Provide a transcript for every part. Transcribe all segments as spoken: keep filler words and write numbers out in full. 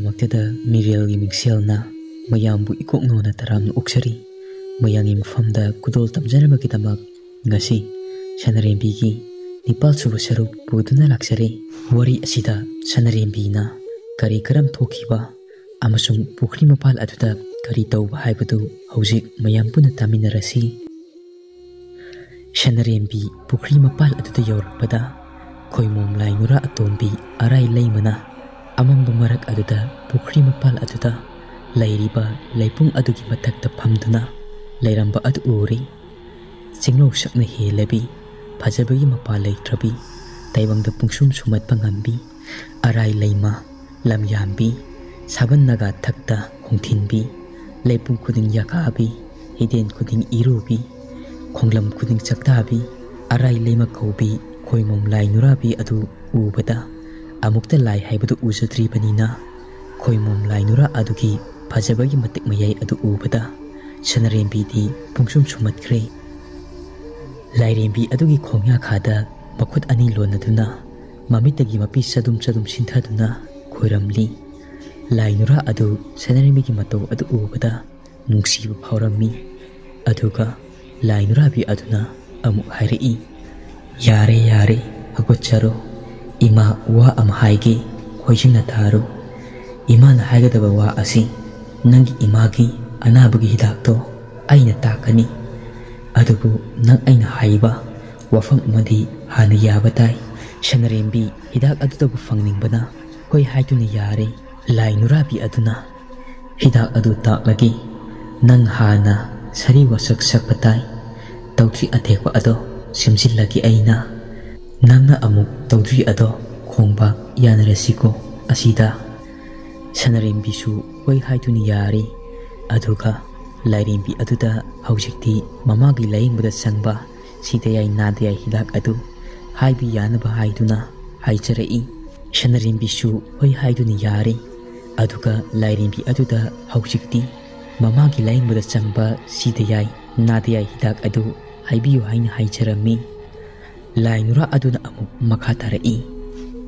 ꯃꯛꯇꯗ ꯃꯤꯔꯦꯜꯒꯤ ꯃꯤꯡꯁꯦꯜꯅ ꯃꯌꯥꯝꯕꯨ ꯏꯀꯣꯛ ꯅꯣꯟꯅ ꯇꯔꯥꯝꯅ ꯑꯣꯛꯆꯔꯤ꯫ ꯃꯌꯥꯝꯒꯤ ꯃꯐꯝꯗ ꯈꯨꯗꯣꯜ ꯇꯝꯖꯅꯕꯒꯤꯗꯃꯛ ꯉꯁꯤ ꯁꯅꯔꯦꯝꯕꯤꯒꯤ ꯅꯤꯄꯥꯜ ꯁꯨꯕ ꯁꯔꯨꯛ ꯄꯨꯗꯨꯅ ꯂꯥꯛꯆꯔꯤ꯫ ꯋꯥꯔꯤ ꯑꯁꯤꯗ ꯁꯅꯔꯦꯝꯕꯤꯅ ꯀꯔꯤ ꯀꯔꯝ ꯊꯣꯛꯈꯤꯕ ꯑꯃꯁꯨꯡ ꯄꯨꯈ꯭ꯔꯤ ꯃꯄꯥꯜ ꯑꯗꯨꯗ ꯀꯔꯤ ꯇꯧꯕ ꯍꯥꯏꯕꯗꯨ ꯍꯧꯖꯤꯛ ꯃꯌꯥꯝ ꯄꯨꯟꯅ ꯇꯥꯃꯤꯟꯅꯔꯁꯤ꯫ ꯁꯅꯔꯦꯝꯕꯤ ꯄꯨꯈ꯭ꯔꯤ ꯃꯄꯥꯜ ꯑꯗꯨꯗ ꯌꯧꯔꯛꯄꯗ ꯈꯣꯏꯃꯣꯝ ꯂꯥꯏ ꯅꯨꯔꯥ ꯑꯇꯣꯝꯕꯤ ꯑꯔꯥꯏ ꯂꯩꯃꯅ ꯑꯃꯝꯕ ꯃꯔꯛ ꯑꯗꯨꯗ ꯄꯨꯈ꯭ꯔꯤ ꯃꯄꯥꯜ ꯑꯗꯨꯗ ꯂꯩꯔꯤꯕ ꯂꯩꯄꯨꯡ ꯑꯗꯨꯒꯤ ꯃꯊꯛꯇ ꯐꯝꯗꯨꯅ ꯂꯩꯔꯝꯕ ꯑꯗꯨ ꯎꯔꯦ꯫ ꯆꯤꯡꯂꯧ ꯁꯛꯅ ꯍꯦꯜꯂꯕꯤ, ꯐꯖꯕꯒꯤ ꯃꯄꯥ ꯂꯩꯇ꯭ꯔꯕꯤ, ꯇꯥꯏꯕꯪꯗ ꯄꯨꯡꯁꯨꯝ ꯁꯨꯝꯍꯠꯄ ꯉꯝꯕꯤ, ꯑꯔꯥꯏ ꯂꯩꯃ, ꯂꯝꯌꯥꯟꯕꯤ, ꯁꯥꯕꯟ ꯅꯥꯒꯥ ꯊꯛꯇ ꯈꯣꯡꯊꯤꯟꯕꯤ, ꯂꯩꯄꯨꯡ ꯈꯨꯗꯤꯡ ꯌꯥꯀꯥꯕꯤ, ꯍꯤꯗꯦꯟ ꯈꯨꯗꯤꯡ ꯏꯔꯨꯕꯤ, ꯈꯣꯡꯂꯝ ꯈꯨꯗꯤꯡ ꯆꯥꯛꯇꯥꯕꯤ, ꯑꯔꯥꯏ ꯂꯩꯃ ꯀꯧꯕꯤ ꯈꯣꯏꯃꯣꯝ ꯂꯥꯏ ꯅꯨꯔꯥꯕꯤ ꯑꯗꯨ ꯎꯕꯗ, ꯑꯃꯨꯛꯇ ꯂꯥꯏ ꯍꯥꯏꯕꯗꯨ ꯎꯖꯗ꯭ꯔꯤꯕꯅꯤꯅ, ꯈꯣꯏꯃꯣꯝ ꯂꯥꯏ ꯅꯨꯔꯥ ꯑꯗꯨꯒꯤ ꯐꯖꯕꯒꯤ ꯃꯇꯤꯛ ꯃꯌꯥꯏ ꯑꯗꯨ ꯎꯕꯗ ꯁꯅꯔꯦꯝꯕꯤꯗꯤ ꯄꯨꯡꯁꯨꯝ ꯁꯨꯝꯍꯠꯈ꯭ꯔꯦ꯫ ꯂꯥꯏꯔꯦꯝꯕꯤ ꯑꯗꯨꯒꯤ ꯈꯣꯡꯌꯥꯈꯥꯗ ꯃꯈꯨꯠ ꯑꯅꯤ ꯂꯣꯟꯅꯗꯨꯅ ꯃꯃꯤꯠꯇꯒꯤ ꯃꯄꯤ ꯆꯗꯨꯝ ꯆꯗꯨꯝ ꯁꯤꯟꯊꯗꯨꯅ ꯈꯣꯏꯔꯝꯂꯤ꯫ ꯂꯥꯏ ꯅꯨꯔꯥ ꯑꯗꯨ ꯁꯅꯔꯦꯝꯕꯤꯒꯤ ꯃꯇꯧ ꯑꯗꯨ ꯎꯕꯗ ꯅꯨꯡꯁꯤꯕ ꯐꯥꯎꯔꯝꯃꯤ꯫ ꯑꯗꯨꯒ ꯂꯥꯏ ꯅꯨꯔꯥꯕꯤ ꯑꯗꯨꯅ ꯑꯃꯨꯛ ꯍꯥꯏꯔꯛꯏ, "ꯌꯥꯔꯦ, ꯌꯥꯔꯦ, ꯍꯧꯒꯠꯆꯔꯣ꯫ ꯏꯃꯥ ꯋꯥ ꯑꯃ ꯍꯥꯏꯒꯦ, ꯈꯣꯏꯖꯤꯟꯅ ꯇꯥꯔꯣ꯫ ꯏꯃꯥꯅ ꯍꯥꯏꯒꯗꯕ ꯋꯥ ꯑꯁꯤ ꯅꯪꯒꯤ ꯏꯃꯥꯒꯤ ꯑꯅꯥꯕꯒꯤ ꯍꯤꯗꯥꯛꯇꯣ ꯑꯩꯅ ꯇꯥꯛꯀꯅꯤ꯫ ꯑꯗꯨꯕꯨ ꯅꯪ ꯑꯩꯅ ꯍꯥꯏꯕ ꯋꯥꯐꯝ ꯑꯃꯗꯤ ꯍꯥꯟꯅ ꯌꯥꯕ ꯇꯥꯏ꯫" ꯁꯅꯔꯦꯝꯕꯤ ꯍꯤꯗꯥꯛ ꯑꯗꯨꯗꯕꯨ ꯐꯪꯅꯤꯡꯕꯅ ꯍꯣꯏ ꯍꯥꯏꯗꯨꯅ ꯌꯥꯔꯦ꯫ ꯂꯥꯏ ꯅꯨꯔꯥꯕꯤ ꯑꯗꯨꯅ, "ꯍꯤꯗꯥꯛ ꯑꯗꯨ ꯇꯥꯛꯂꯒꯦ꯫ ꯅꯪ ꯍꯥꯟꯅ ꯁꯥꯔꯤ ꯋꯥꯁꯛ ꯁꯛꯄ ꯇꯥꯏ꯫ ꯇꯧꯗ꯭ꯔꯤ ꯑꯇꯦꯛꯄ ꯑꯗꯣ ꯁꯦꯝꯖꯤꯜꯂꯒꯦ ꯑꯩꯅ꯫ ꯅꯪꯅ ꯑꯃꯨꯛ ꯇꯧꯗ꯭ꯔꯤ ꯑꯗꯣ ꯈꯣꯡꯕ ꯌꯥꯅꯔꯁꯤꯀꯣ ꯑꯁꯤꯗ꯫" ꯁꯅꯔꯦꯝꯕꯤꯁꯨ ꯍꯣꯏ ꯍꯥꯏꯗꯨꯅ ꯌꯥꯔꯦ꯫ ꯑꯗꯨꯒ ꯂꯥꯏꯔꯦꯝꯕꯤ ꯑꯗꯨꯗ ꯍꯧꯖꯤꯛꯇꯤ ꯃꯃꯥꯒꯤ ꯂꯥꯌꯦꯡꯕꯗ ꯆꯪꯕ ꯁꯤꯗ ꯌꯥꯏ ꯅꯥꯗ ꯌꯥꯏ ꯍꯤꯗꯥꯛ ꯑꯗꯨ ꯍꯥꯏꯕ ꯌꯥꯅꯕ ꯍꯥꯏꯗꯨꯅ ꯍꯥꯏꯖꯔꯛꯏ꯫ ꯁꯅꯔꯦꯝꯕꯤꯁꯨ ꯍꯣꯏ ꯍꯥꯏꯗꯨꯅ ꯌꯥꯔꯦ꯫ ꯑꯗꯨꯒ ꯂꯥꯏꯔꯦꯝꯕꯤ ꯑꯗꯨꯗ ꯍꯧꯖꯤꯛꯇꯤ ꯃꯃꯥꯒꯤ ꯂꯥꯌꯦꯡꯕꯗ ꯆꯪꯕ ꯁꯤꯗ ꯌꯥꯏ ꯅꯥꯗ ꯌꯥꯏ ꯍꯤꯗꯥꯛ ꯑꯗꯨ ꯍꯥꯏꯕꯤꯌꯨ ꯍꯥꯏꯅ ꯍꯥꯏꯖꯔꯝꯃꯤ꯫ ꯂꯥꯏ ꯅꯨꯔꯥ ꯑꯗꯨꯅ ꯑꯃꯨꯛ ꯃꯈꯥ ꯇꯥꯔꯛꯏ,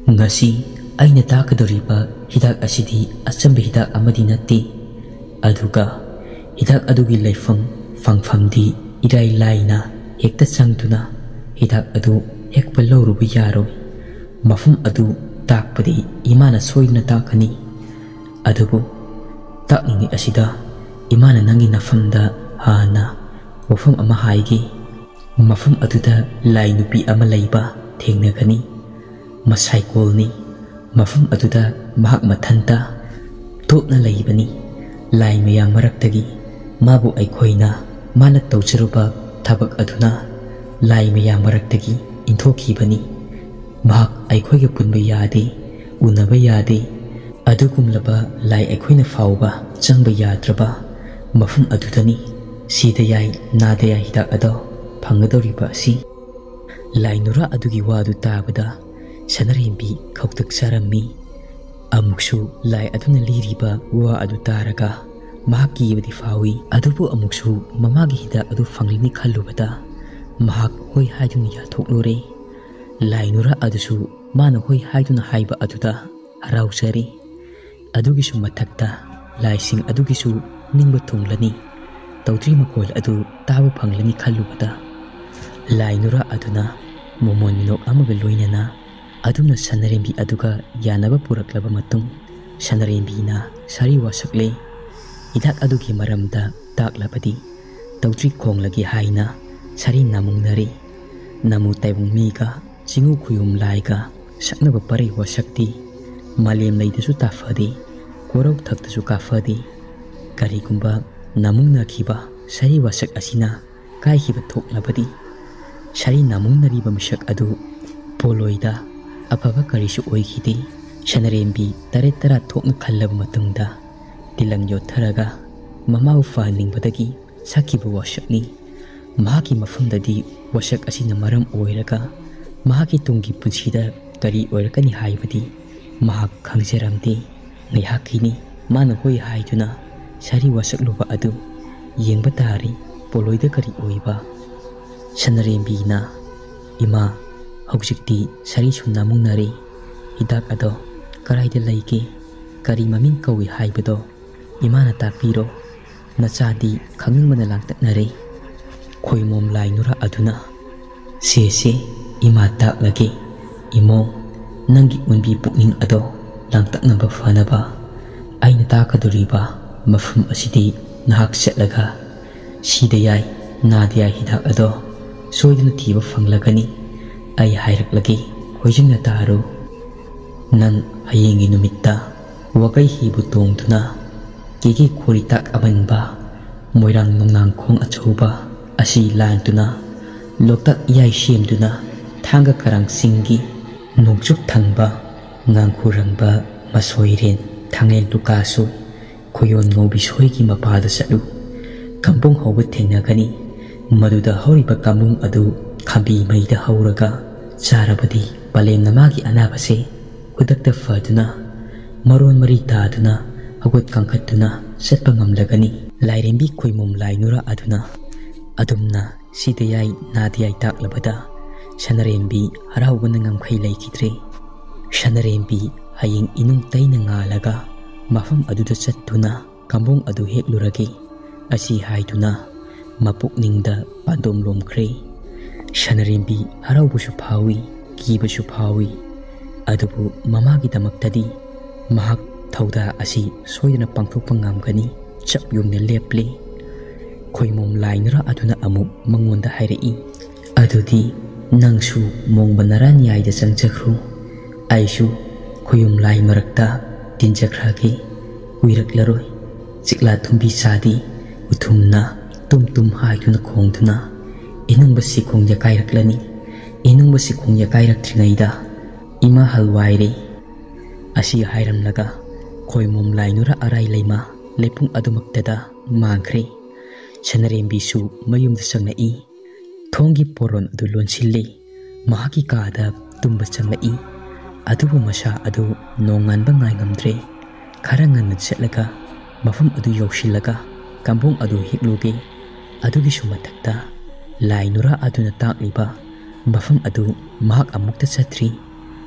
"ꯉꯁꯤ ꯑꯩꯅ ꯇꯥꯛꯀꯗꯧꯔꯤꯕ ꯍꯤꯗꯥꯛ ꯑꯁꯤꯗꯤ ꯑꯆꯝꯕ ꯍꯤꯗꯥꯛ ꯑꯃꯗꯤ ꯅꯠꯇꯦ꯫ ꯑꯗꯨꯒ ꯍꯤꯗꯥꯛ ꯑꯗꯨꯒꯤ ꯂꯩꯐꯝ ꯐꯪꯐꯝꯗꯤ ꯏꯔꯥꯏ ꯂꯥꯏꯅ ꯍꯦꯛꯇ ꯆꯪꯗꯨꯅ ꯍꯤꯗꯥꯛ ꯑꯗꯨ ꯍꯦꯛꯄ ꯂꯧꯔꯨꯕ ꯌꯥꯔꯣꯏ꯫ ꯃꯐꯝ ꯑꯗꯨ ꯇꯥꯛꯄꯗꯤ ꯏꯃꯥꯅ ꯁꯣꯏꯗꯅ ꯇꯥꯛꯀꯅꯤ꯫ ꯑꯗꯨꯕꯨ ꯇꯥꯛꯂꯤꯉꯩ ꯑꯁꯤꯗ ꯏꯃꯥꯅ ꯅꯪꯒꯤ ꯅꯐꯝꯗ ꯍꯥꯟꯅ ꯋꯥꯐꯝ ꯑꯃ ꯍꯥꯏꯒꯦ꯫ ꯃꯐꯝ ꯑꯗꯨꯗ ꯂꯥꯏ ꯅꯨꯄꯤ ꯑꯃ ꯂꯩꯕ ꯊꯦꯡꯅꯒꯅꯤ꯫ ꯃꯁꯥꯏꯀꯣꯜꯅꯤ꯫ ꯃꯐꯝ ꯑꯗꯨꯗ ꯃꯍꯥꯛ ꯃꯊꯟꯇ ꯇꯣꯞꯅ ꯂꯩꯕꯅꯤ꯫ ꯂꯥꯏ ꯃꯌꯥꯝ ꯃꯔꯛꯇꯒꯤ ꯃꯥꯕꯨ ꯑꯩꯈꯣꯏꯅ ꯃꯥꯅ ꯇꯧꯖꯔꯨꯕ ꯊꯕꯛ ꯑꯗꯨꯅ ꯂꯥꯏ ꯃꯌꯥꯝ ꯃꯔꯛꯇꯒꯤ ꯏꯟꯊꯣꯛꯈꯤꯕꯅꯤ꯫ ꯃꯍꯥꯛ ꯑꯩꯈꯣꯏꯒ ꯄꯨꯟꯕ ꯌꯥꯗꯦ, ꯎꯅꯕ ꯌꯥꯗꯦ꯫ ꯑꯗꯨꯒꯨꯝꯂꯕ ꯂꯥꯏ ꯑꯩꯈꯣꯏꯅ ꯐꯥꯎꯕ ꯆꯪꯕ ꯌꯥꯗ꯭ꯔꯕ ꯃꯐꯝ ꯑꯗꯨꯗꯅꯤ ꯁꯤꯗ ꯌꯥꯏ ꯅꯥꯗ ꯌꯥꯏ ꯍꯤꯗꯥꯛ ꯑꯗꯣ ꯐꯪꯒꯗꯧꯔꯤꯕ ꯑꯁꯤ꯫ ꯂꯥꯏ ꯅꯨꯔꯥ ꯑꯗꯨꯒꯤ ꯋꯥꯗꯨ ꯇꯥꯕꯗ ꯁꯅꯔꯦꯝꯕꯤ ꯈꯧꯇꯛ ꯆꯥꯔꯝꯃꯤ꯫ ꯑꯃꯨꯛꯁꯨ ꯂꯥꯏ ꯑꯗꯨꯅ ꯂꯤꯔꯤꯕ ꯋꯥ ꯑꯗꯨ ꯇꯥꯔꯒ ꯃꯍꯥꯛ ꯀꯤꯕꯗꯤ ꯐꯥꯎꯏ꯫ ꯑꯗꯨꯕꯨ ꯑꯃꯨꯛꯁꯨ ꯃꯃꯥꯒꯤ ꯍꯤꯗꯥꯛ ꯑꯗꯨ ꯐꯪꯂꯅꯤ ꯈꯜꯂꯨꯕꯗ ꯃꯍꯥꯛ ꯍꯣꯏ ꯍꯥꯏꯗꯨꯅ ꯌꯥꯊꯣꯛꯂꯨꯔꯦ꯫ ꯂꯥꯏ ꯅꯨꯔꯥ ꯑꯗꯨꯁꯨ ꯃꯥꯅ ꯍꯣꯏ ꯍꯥꯏꯗꯨꯅ ꯍꯥꯏꯕ ꯑꯗꯨꯗ ꯍꯔꯥꯎꯖꯔꯤ꯫ ꯑꯗꯨꯒꯤꯁꯨ ꯃꯊꯛꯇ ꯂꯥꯏꯁꯤꯡ ꯑꯗꯨꯒꯤꯁꯨ ꯅꯤꯡꯕ ꯊꯨꯡꯂꯅꯤ꯫ ꯇꯧꯗ꯭ꯔꯤ ꯃꯈꯣꯜ ꯑꯗꯨ ꯇꯥꯕ ꯐꯪꯂꯅꯤ ꯈꯜꯂꯨꯕꯗ ꯂꯥꯏ ꯅꯨꯔꯥ ꯑꯗꯨꯅ ꯃꯣꯃꯣꯟ ꯃꯤꯅꯣꯛ ꯑꯃꯒ ꯂꯣꯏꯅꯅ ꯑꯗꯨꯝꯅ ꯁꯅꯔꯦꯝꯕꯤ ꯑꯗꯨꯒ ꯌꯥꯅꯕ ꯄꯨꯔꯛꯂꯕ ꯃꯇꯨꯡ ꯁꯅꯔꯦꯝꯕꯤꯅ ꯁꯥꯔꯤ ꯋꯥꯁꯛꯂꯦ꯫ ꯍꯤꯗꯥꯛ ꯑꯗꯨꯒꯤ ꯃꯔꯝꯗ ꯇꯥꯛꯂꯕꯗꯤ ꯇꯧꯗ꯭ꯔꯤ ꯈꯣꯡꯂꯒꯦ ꯍꯥꯏꯅ ꯁꯥꯔꯤ ꯅꯥꯃꯨꯡꯅꯔꯤ꯫ ꯅꯃꯨ ꯇꯥꯏꯕꯪ ꯃꯤꯒ ꯆꯤꯡꯉꯨ ꯈꯨꯌꯨꯝ ꯂꯥꯏꯒ ꯁꯛꯅꯕ ꯄꯔꯩ ꯋꯥꯁꯛꯇꯤ ꯃꯥꯂꯦꯝ ꯂꯩꯗꯁꯨ ꯇꯥꯐꯗꯦ, ꯀꯣꯔꯧ ꯊꯛꯇꯁꯨ ꯀꯥꯐꯗꯦ꯫ ꯀꯔꯤꯒꯨꯝꯕ ꯅꯥꯃꯨꯡꯅꯈꯤꯕ ꯁꯥꯔꯤ ꯋꯥꯁꯛ ꯑꯁꯤꯅ ꯀꯥꯏꯈꯤꯕ ꯊꯣꯛꯂꯕꯗꯤ ꯁꯥꯔꯤ ꯅꯥꯃꯨꯡꯅꯔꯤꯕ ꯃꯤꯁꯛ ꯑꯗꯨ ꯄꯣꯂꯣꯏꯗ ꯑꯐꯕ ꯀꯔꯤꯁꯨ ꯑꯣꯏꯈꯤꯗꯦ꯫ ꯁꯅꯔꯦꯝꯕꯤ ꯇꯔꯦꯠ ꯇꯔꯥ ꯊꯣꯛꯅ ꯈꯜꯂꯕ ꯃꯇꯨꯡꯗ ꯇꯤꯂꯪ ꯌꯣꯠꯊꯔꯒ ꯃꯃꯥꯕꯨ ꯐꯍꯟꯅꯤꯡꯕꯗꯒꯤ ꯁꯛꯈꯤꯕ ꯋꯥꯁꯛꯅꯤ꯫ ꯃꯍꯥꯛꯀꯤ ꯃꯐꯝꯗꯗꯤ ꯋꯥꯁꯛ ꯑꯁꯤꯅ ꯃꯔꯝ ꯑꯣꯏꯔꯒ ꯃꯍꯥꯛꯀꯤ ꯇꯨꯡꯒꯤ ꯄꯨꯟꯁꯤꯗ ꯀꯔꯤ ꯑꯣꯏꯔꯛꯀꯅꯤ ꯍꯥꯏꯕꯗꯤ ꯃꯍꯥꯛ ꯈꯪꯖꯔꯝꯗꯦ꯫ ꯉꯥꯏꯍꯥꯛꯀꯤꯅꯤ ꯃꯥꯅ ꯍꯣꯏ ꯍꯥꯏꯗꯨꯅ ꯁꯥꯔꯤ ꯋꯥꯁꯛꯂꯨꯕ ꯑꯗꯨ꯫ ꯌꯦꯡꯕ ꯇꯥꯔꯤ ꯄꯣꯂꯣꯏꯗ ꯀꯔꯤ ꯑꯣꯏꯕ꯫ ꯁꯅꯔꯦꯝꯕꯤꯅ, "ꯏꯃꯥ, ꯍꯧꯖꯤꯛꯇꯤ ꯁꯥꯔꯤꯁꯨ ꯅꯥꯃꯨꯡꯅꯔꯦ꯫ "ꯍꯤꯗꯥꯛ ꯑꯗꯣ ꯀꯔꯥꯏꯗ ꯂꯩꯒꯦ? ꯀꯔꯤ ꯃꯃꯤꯡ ꯀꯧꯏ ꯍꯥꯏꯕꯗꯣ ꯏꯃꯥꯅ ꯇꯥꯛꯄꯤꯔꯣ꯫ ꯅꯆꯥꯗꯤ ꯈꯪꯅꯤꯡꯕꯅ ꯂꯥꯡꯇꯛꯅꯔꯦ꯫" ꯈꯣꯏꯃꯣꯝ ꯂꯥꯏ ꯅꯨꯔꯥ ꯑꯗꯨꯅ, "ꯁꯦ ꯁꯦ, ꯏꯃꯥ ꯇꯥꯛꯂꯒꯦ꯫ ꯏꯃꯣ, ꯅꯪꯒꯤ ꯎꯟꯕꯤ ꯄꯨꯛꯅꯤꯡ ꯑꯗꯣ ꯂꯥꯡꯇꯛꯅꯕ ꯐꯅꯕ ꯑꯩꯅ ꯇꯥꯛꯀꯗꯧꯔꯤꯕ ꯃꯐꯝ ꯑꯁꯤꯗꯤ ꯅꯍꯥꯛ ꯆꯠꯂꯒ ꯁꯤꯗ ꯌꯥꯏ, ꯅꯥꯗ ꯌꯥꯏ ꯍꯤꯗꯥꯛ ꯑꯗꯣ ꯁꯣꯏꯗꯅ ꯊꯤꯕ ꯐꯪꯂꯒꯅꯤ꯫ ꯑꯩ ꯍꯥꯏꯔꯛꯂꯒꯦ, ꯍꯣꯏꯖꯟꯅ ꯇꯥꯔꯨ꯫ ꯅꯪ ꯍꯌꯦꯡꯒꯤ ꯅꯨꯃꯤꯠꯇ ꯋꯥꯒꯩ ꯍꯤꯕꯨ ꯇꯣꯡꯗꯨꯅ ꯀꯦꯒꯦ ꯈꯣꯔꯤꯇꯥꯛ ꯑꯃꯟꯕ ꯃꯣꯏꯔꯥꯡ ꯅꯣꯡꯅꯥꯡꯈꯣꯡ ꯑꯆꯧꯕ ꯑꯁꯤ ꯂꯥꯟꯗꯨꯅ, ꯂꯣꯛꯇꯥꯛ ꯏꯌꯥꯏ ꯁꯦꯝꯗꯨꯅ, ꯊꯥꯡꯒ ꯀꯔꯥꯡ ꯆꯤꯡꯒꯤ ꯅꯣꯡꯆꯨꯞ ꯊꯪꯕ ꯉꯥꯡꯈꯨꯔꯪꯕ ꯃꯁꯣꯏꯔꯦꯟ ꯊꯥꯡꯂꯦꯟ ꯂꯨꯀꯥꯁꯨ ꯈꯣꯏꯌꯣꯟ ꯉꯧꯕꯤ ꯁꯣꯏꯒꯤ ꯃꯄꯥꯗ ꯆꯠꯂꯨ꯫ ꯀꯝꯕꯣꯡ ꯍꯧꯕ ꯊꯦꯡꯅꯒꯅꯤ꯫ ꯃꯗꯨꯗ ꯍꯧꯔꯤꯕ ꯀꯝꯕꯣꯡ ꯑꯗꯨ ꯈꯥꯝꯕꯤ ꯃꯩꯗ ꯍꯧꯔꯒ ꯆꯥꯔꯕꯗꯤ ꯄꯂꯦꯝꯅ ꯃꯥꯒꯤ ꯑꯅꯥꯕꯁꯦ ꯈꯨꯗꯛꯇ ꯐꯗꯨꯅ, ꯃꯔꯣꯟ ꯃꯔꯤ ꯇꯥꯗꯨꯅ, ꯍꯧꯒꯠ ꯀꯥꯡꯈꯠꯇꯨꯅ ꯆꯠꯄ ꯉꯝꯂꯒꯅꯤ꯫" ꯂꯥꯏꯔꯦꯝꯕꯤ ꯈꯣꯏꯃꯣꯝ ꯂꯥꯏ ꯅꯨꯔꯥ ꯑꯗꯨꯅ ꯑꯗꯨꯝꯅ ꯁꯤꯗ ꯌꯥꯏ ꯅꯥꯗ ꯌꯥꯏ ꯇꯥꯛꯂꯕꯗ ꯁꯅꯔꯦꯝꯕꯤ ꯍꯔꯥꯎꯕꯅ ꯉꯝꯈꯩ ꯂꯩꯈꯤꯗ꯭ꯔꯦ꯫ ꯁꯅꯔꯦꯝꯕꯤ ꯍꯌꯦꯡ ꯏꯅꯨꯡ ꯇꯩꯅ ꯉꯥꯜꯂꯒ ꯃꯐꯝ ꯑꯗꯨꯗ ꯆꯠꯇꯨꯅ ꯀꯝꯕꯣꯡ ꯑꯗꯨ ꯍꯦꯛꯂꯨꯔꯒꯦ ꯑꯁꯤ ꯍꯥꯏꯗꯨꯅ ꯃꯄꯨꯛꯅꯤꯡꯗ ꯄꯥꯟꯗꯣꯝ ꯂꯣꯝꯈ꯭ꯔꯦ꯫ ꯁꯅꯔꯦꯝꯕꯤ ꯍꯔꯥꯎꯕꯁꯨ ꯐꯥꯎꯏ, ꯀꯤꯕꯁꯨ ꯐꯥꯎꯏ꯫ ꯑꯗꯨꯕꯨ ꯃꯃꯥꯒꯤꯗꯃꯛꯇꯗꯤ ꯃꯍꯥꯛ ꯊꯧꯗꯥ ꯑꯁꯤ ꯁꯣꯏꯗꯅ ꯄꯥꯡꯊꯣꯛꯄ ꯉꯝꯒꯅꯤ꯫ ꯆꯞ ꯌꯨꯡꯅ ꯂꯦꯞꯂꯦ꯫ ꯈꯣꯏꯃꯣꯝ ꯂꯥꯏ ꯅꯨꯔꯥ ꯑꯗꯨꯅ ꯑꯃꯨꯛ ꯃꯉꯣꯟꯗ ꯍꯥꯏꯔꯛꯏ, "ꯑꯗꯨꯗꯤ ꯅꯪꯁꯨ ꯃꯣꯡꯕ ꯅꯔꯥꯟꯌꯥꯏꯗ ꯆꯪꯖꯈ꯭ꯔꯣ, ꯑꯩꯁꯨ ꯈꯣꯌꯨꯝ ꯂꯥꯏ ꯃꯔꯛꯇ ꯇꯤꯟꯖꯈ꯭ꯔꯒꯦ꯫ ꯀꯨꯏꯔꯛꯂꯔꯣꯏ, ꯆꯤꯛꯂꯥ ꯊꯨꯝꯕꯤ ꯆꯥꯗꯤ ꯎꯊꯨꯝꯅ ꯇꯨꯝ ꯇꯨꯝ ꯍꯥꯏꯗꯨꯅ ꯈꯣꯡꯗꯨꯅ ꯏꯅꯨꯡꯕ ꯁꯤꯈꯣꯡ ꯌꯥꯀꯥꯏꯔꯛꯂꯅꯤ꯫ ꯏꯅꯨꯡꯕ ꯁꯤꯈꯣꯡ ꯌꯥꯀꯥꯏꯔꯛꯇ꯭ꯔꯤꯉꯩꯗ ꯏꯃꯥ ꯍꯜꯋꯥꯏꯔꯦ꯫" ꯑꯁꯤ ꯍꯥꯏꯔꯝꯂꯒ ꯈꯣꯏꯃꯣꯝ ꯂꯥꯏ ꯅꯨꯔꯥ ꯑꯔꯥꯏ ꯂꯩꯃ ꯂꯩꯄꯨꯡ ꯑꯗꯨꯃꯛꯇꯗ ꯃꯥꯡꯈ꯭ꯔꯦ꯫ ꯁꯅꯔꯦꯝꯕꯤꯁꯨ ꯃꯌꯨꯝꯗ ꯆꯪꯂꯛꯏ꯫ ꯊꯣꯡꯒꯤ ꯄꯣꯔꯣꯟ ꯑꯗꯨ ꯂꯣꯟꯁꯤꯜꯂꯤ꯫ ꯃꯍꯥꯛꯀꯤ ꯀꯥꯗ ꯇꯨꯝꯕ ꯆꯪꯂꯛꯏ꯫ ꯑꯗꯨꯕꯨ ꯃꯁꯥ ꯑꯗꯨ ꯅꯣꯡꯉꯥꯟꯕ ꯉꯥꯏꯉꯝꯗ꯭ꯔꯦ꯫ ꯈꯔ ꯉꯟꯅ ꯆꯠꯂꯒ ꯃꯐꯝ ꯑꯗꯨ ꯌꯧꯁꯤꯜꯂꯒ ꯀꯝꯕꯣꯡ ꯑꯗꯨ ꯍꯦꯛꯂꯨꯒꯦ꯫ ꯑꯗꯨꯒꯤꯁꯨ ꯃꯊꯛꯇ ꯂꯥꯏ ꯅꯨꯔꯥ ꯑꯗꯨꯅ ꯇꯥꯛꯂꯤꯕ ꯃꯐꯝ ꯑꯗꯨ ꯃꯍꯥꯛ ꯑꯃꯨꯛꯇ ꯆꯠꯇ꯭ꯔꯤ꯫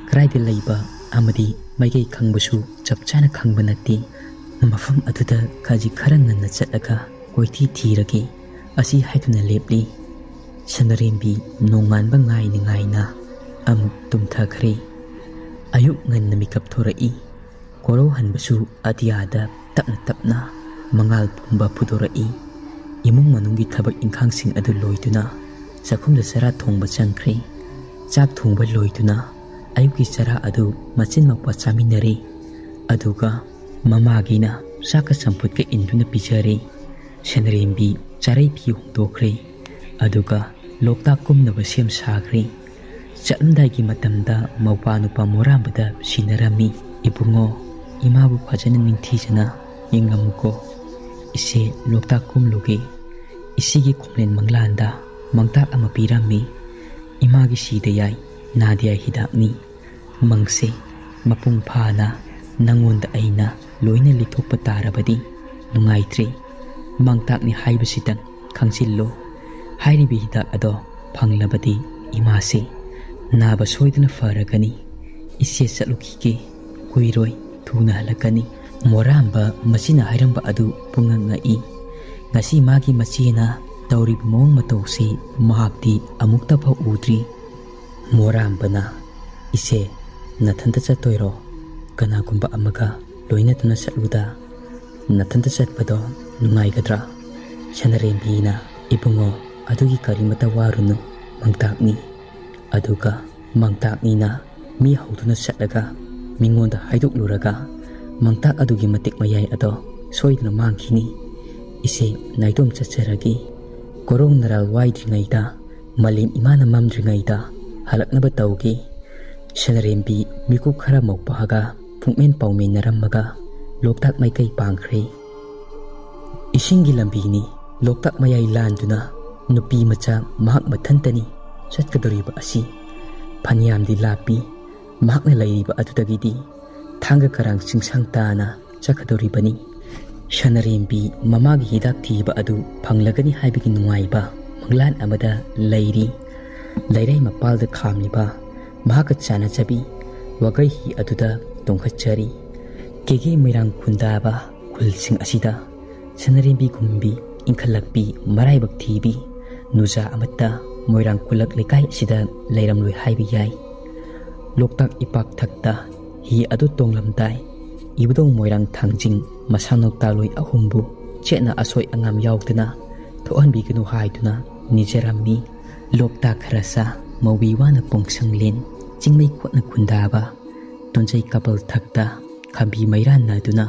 ꯀꯗꯥꯏꯗ ꯂꯩꯕ ꯑꯃꯗꯤ ꯃꯥꯏꯀꯩ ꯈꯪꯕꯁꯨ ꯆꯞ ꯆꯥꯅ ꯈꯪꯕ ꯅꯠꯇꯦ꯫ ꯃꯐꯝ ꯑꯗꯨꯗ ꯈꯖꯤꯛ ꯈꯔ ꯉꯟꯅ ꯆꯠꯂꯒ ꯀꯣꯏꯊꯤ ꯊꯤꯔꯒꯦ ꯑꯁꯤ ꯍꯥꯏꯗꯨꯅ ꯂꯦꯞꯂꯤ꯫ ꯁꯅꯔꯦꯝꯕꯤ ꯅꯣꯡꯉꯥꯟꯕ ꯉꯥꯏꯅ ꯉꯥꯏꯅ ꯑꯃꯨꯛ ꯇꯨꯝꯊꯈ꯭ꯔꯦ꯫ ꯑꯌꯨꯛ ꯉꯟꯅ ꯃꯤꯀꯞ ꯊꯣꯔꯛꯏ꯫ ꯀꯣꯔꯧꯍꯟꯕꯁꯨ ꯑꯇꯤꯌꯥꯗ ꯇꯞꯅ ꯇꯞꯅ ꯃꯉꯥꯜ ꯄꯨꯝꯕ ꯐꯨꯗꯣꯔꯛꯏ꯫ ꯏꯃꯨꯡ ꯃꯅꯨꯡꯒꯤ ꯊꯕꯛ ꯏꯪꯈꯥꯡꯁꯤꯡ ꯑꯗꯨ ꯂꯣꯏꯗꯨꯅ ꯆꯥꯛꯈꯨꯝꯗ ꯆꯔꯥ ꯊꯣꯡꯕ ꯆꯪꯈ꯭ꯔꯦ꯫ ꯆꯥꯛ ꯊꯣꯡꯕ ꯂꯣꯏꯗꯨꯅ ꯑꯌꯨꯛꯀꯤ ꯆꯔꯥ ꯑꯗꯨ ꯃꯆꯤꯟ ꯃꯧꯄꯥ ꯆꯥꯃꯤꯟꯅꯔꯦ꯫ ꯑꯗꯨꯒ ꯃꯃꯥꯒꯤꯅ ꯆꯥꯛꯀ ꯆꯝꯐꯨꯠꯀ ꯏꯟꯗꯨꯅ ꯄꯤꯖꯔꯦ꯫ ꯁꯅꯔꯦꯝꯕꯤ ꯆꯥꯔꯩ ꯐꯤ ꯍꯣꯡꯗꯣꯛꯈ꯭ꯔꯦ꯫ ꯑꯗꯨꯒ ꯂꯣꯛꯇꯥꯛ ꯀꯨꯝꯅꯕ ꯁꯦꯝ ꯁꯥꯈ꯭ꯔꯦ꯫ ꯆꯠꯂꯝꯗꯥꯏꯒꯤ ꯃꯇꯝꯗ ꯃꯧꯄꯥ ꯅꯨꯄꯥ ꯃꯣꯔꯥꯝꯕꯗ ꯁꯤꯟꯅꯔꯝꯃꯤ꯫ "ꯏꯕꯨꯡꯉꯣ, ꯏꯃꯥꯕꯨ ꯐꯖꯅ ꯅꯤꯡꯊꯤꯖꯅ ꯌꯦꯡꯂꯝꯃꯨꯀꯣ꯫ ꯏꯆꯦ ꯂꯣꯛꯇꯥꯛ ꯀꯨꯝꯂꯨꯒꯦ꯫" ꯏꯆꯦꯒꯤ ꯈꯣꯡꯂꯦꯟ ꯃꯪꯂꯥꯟꯗ ꯃꯪꯇꯥꯛ ꯑꯃ ꯄꯤꯔꯝꯃꯤ꯫ "ꯏꯃꯥꯒꯤ ꯁꯤꯗ ꯌꯥꯏ, ꯅꯥꯗ ꯌꯥꯏ ꯍꯤꯗꯥꯛꯅꯤ꯫ ꯃꯪꯁꯦ ꯃꯄꯨꯡ ꯐꯥꯅ ꯅꯪꯉꯣꯟꯗ ꯑꯩꯅ ꯂꯣꯏꯅ ꯂꯤꯊꯣꯛꯄ ꯇꯥꯔꯕꯗꯤ ꯅꯨꯡꯉꯥꯏꯇ꯭ꯔꯦ꯫ ꯃꯪꯇꯥꯛꯅꯤ ꯍꯥꯏꯕꯁꯤꯇꯪ ꯈꯪꯖꯤꯜꯂꯨ꯫" ꯍꯥꯏꯔꯤꯕ ꯍꯤꯗꯥꯛ ꯑꯗꯣ ꯐꯪꯂꯕꯗꯤ ꯏꯃꯥꯁꯦ ꯅꯥꯕ ꯁꯣꯏꯗꯅ ꯐꯔꯒꯅꯤ꯫ "ꯏꯆꯦ ꯆꯠꯂꯨꯈꯤꯒꯦ, ꯀꯨꯏꯔꯣꯏ, ꯊꯨꯅ ꯍꯜꯂꯛꯀꯅꯤ꯫" ꯃꯣꯔꯥꯝꯕ ꯃꯁꯤꯅ ꯍꯥꯏꯔꯝꯕ ꯑꯗꯨ ꯄꯨꯡꯉꯛ ꯉꯛꯏ꯫ ꯉꯁꯤ ꯃꯥꯒꯤ ꯃꯆꯦꯅ ꯇꯧꯔꯤꯕ ꯃꯑꯣꯡ ꯃꯇꯧꯁꯤ ꯃꯍꯥꯛꯇꯤ ꯑꯃꯨꯛꯇ ꯐꯥꯎ ꯎꯗ꯭ꯔꯤ꯫ ꯃꯣꯔꯥꯝꯕꯅ, "ꯏꯆꯦ, ꯅꯊꯟꯇ ꯆꯠꯇꯣꯏꯔꯣ? ꯀꯅꯥꯒꯨꯝꯕ ꯑꯃꯒ ꯂꯣꯏꯅꯗꯨꯅ ꯆꯠꯂꯨꯗ꯫ ꯅꯊꯟꯇ ꯆꯠꯄꯗꯣ ꯅꯨꯡꯉꯥꯏꯒꯗ꯭ꯔꯥ?" ꯁꯅꯔꯦꯝꯕꯤꯅ, "ꯏꯕꯨꯡꯉꯣ, ꯑꯗꯨꯒꯤ ꯀꯔꯤꯃꯇ ꯋꯥꯔꯨꯅꯨ, ꯃꯪꯇꯥꯛꯅꯤ꯫ ꯑꯗꯨꯒ ꯃꯪꯇꯥꯛꯅꯤꯅ ꯃꯤ ꯍꯧꯗꯨꯅ ꯆꯠꯂꯒ ꯃꯤꯉꯣꯟꯗ ꯍꯥꯏꯗꯣꯛꯂꯨꯔꯒ ꯃꯪꯇꯥꯛ ꯑꯗꯨꯒꯤ ꯃꯇꯤꯛ ꯃꯌꯥꯏ ꯑꯗꯣ ꯁꯣꯏꯗꯅ ꯃꯥꯡꯈꯤꯅꯤ꯫ ꯏꯆꯦ, ꯅꯥꯏꯇꯣꯝ ꯆꯠꯆꯔꯒꯦ꯫ ꯀꯣꯔꯧ ꯅꯔꯥꯜ ꯋꯥꯏꯗ꯭ꯔꯤꯉꯩꯗ, ꯃꯥꯂꯦꯝ ꯏꯃꯥꯅ ꯃꯝꯗ꯭ꯔꯤꯉꯩꯗ ꯍꯜꯂꯛꯅꯕ ꯇꯧꯒꯦ꯫" ꯁꯅꯔꯦꯝꯕꯤ ꯃꯤꯀꯨꯞ ꯈꯔ ꯃꯧꯄꯥꯒ ꯄꯨꯛꯃꯦꯟ ꯄꯥꯎꯃꯦꯟꯅꯔꯝꯃꯒ ꯂꯣꯛꯇꯥꯛ ꯃꯥꯏꯀꯩ ꯄꯥꯡꯈ꯭ꯔꯦ꯫ ꯏꯁꯤꯡꯒꯤ ꯂꯝꯕꯤꯅꯤ ꯂꯣꯛꯇꯥꯛ ꯃꯌꯥꯏ ꯂꯥꯟꯗꯨꯅ ꯅꯨꯄꯤ ꯃꯆꯥ ꯃꯍꯥꯛ ꯃꯊꯟꯇꯅꯤ ꯆꯠꯀꯗꯧꯔꯤꯕ ꯑꯁꯤ꯫ ꯐꯅꯌꯥꯝꯗꯤ ꯂꯥꯞꯄꯤ꯫ ꯃꯍꯥꯛꯅ ꯂꯩꯔꯤꯕ ꯑꯗꯨꯗꯒꯤꯗꯤ ꯊꯥꯡꯒ ꯀꯔꯥꯡ ꯆꯤꯡꯁꯥꯡ ꯇꯥꯅ ꯆꯠꯀꯗꯧꯔꯤꯕꯅꯤ꯫ ꯁꯅꯔꯦꯝꯕꯤ ꯃꯃꯥꯒꯤ ꯍꯤꯗꯥꯛ ꯊꯤꯕ ꯑꯗꯨ ꯐꯪꯂꯒꯅꯤ ꯍꯥꯏꯕꯒꯤ ꯅꯨꯡꯉꯥꯏꯕ ꯃꯪꯂꯥꯟ ꯑꯃꯗ ꯂꯩꯔꯤ꯫ ꯂꯩꯔꯩ ꯃꯄꯥꯜꯗ ꯈꯥꯝꯂꯤꯕ ꯃꯍꯥꯛꯀ ꯆꯥꯟꯅꯖꯕꯤ ꯋꯥꯒꯩ ꯍꯤ ꯑꯗꯨꯗ ꯇꯣꯡꯈꯠꯆꯔꯤ꯫ ꯀꯦꯒꯦ ꯃꯣꯏꯔꯥꯡ ꯈꯨꯟꯗꯥꯕ ꯈꯨꯜꯁꯤꯡ ꯑꯁꯤꯗ ꯁꯅꯔꯦꯝꯕꯤꯒꯨꯝꯕꯤ, ꯏꯟꯈꯠꯂꯛꯄꯤ, ꯃꯔꯥꯏꯕꯛ ꯊꯤꯕꯤ ꯅꯨꯖꯥ ꯑꯃꯠꯇ ꯃꯣꯏꯔꯥꯡ ꯈꯨꯜꯂꯛ ꯂꯩꯀꯥꯏ ꯑꯁꯤꯗ ꯂꯩꯔꯝꯂꯣꯏ ꯍꯥꯏꯕ ꯌꯥꯏ꯫ ꯂꯣꯛꯇꯥꯛ ꯏꯄꯥꯛ ꯊꯛꯇ ꯍꯤ ꯑꯗꯨ ꯇꯣꯡꯂꯝꯗꯥꯏ, ꯏꯕꯨꯙꯧ ꯃꯣꯏꯔꯥꯡ ꯊꯥꯡꯖꯤꯡ ꯃꯁꯥꯅꯧ ꯇꯥꯂꯣꯏ ꯑꯍꯨꯝꯕꯨ ꯆꯦꯠꯅ ꯑꯁꯣꯏ ꯑꯉꯥꯝ ꯌꯥꯎꯗꯅ ꯊꯣꯛꯍꯟꯕꯤꯒꯅꯨ ꯍꯥꯏꯗꯨꯅ ꯅꯤꯖꯔꯝꯃꯤ꯫ ꯂꯣꯛꯇꯥꯛ ꯈꯔꯁꯥ ꯃꯧꯕꯤ ꯋꯥꯅ ꯄꯣꯡꯁꯪꯂꯦꯟ ꯆꯤꯡꯃꯩ ꯀꯣꯠꯅ ꯈꯨꯟꯗꯥꯕ ꯇꯨꯟꯖꯩ ꯀꯄꯜ ꯊꯛꯇ ꯈꯥꯝꯕꯤ ꯃꯩꯔꯥꯟꯅꯗꯨꯅ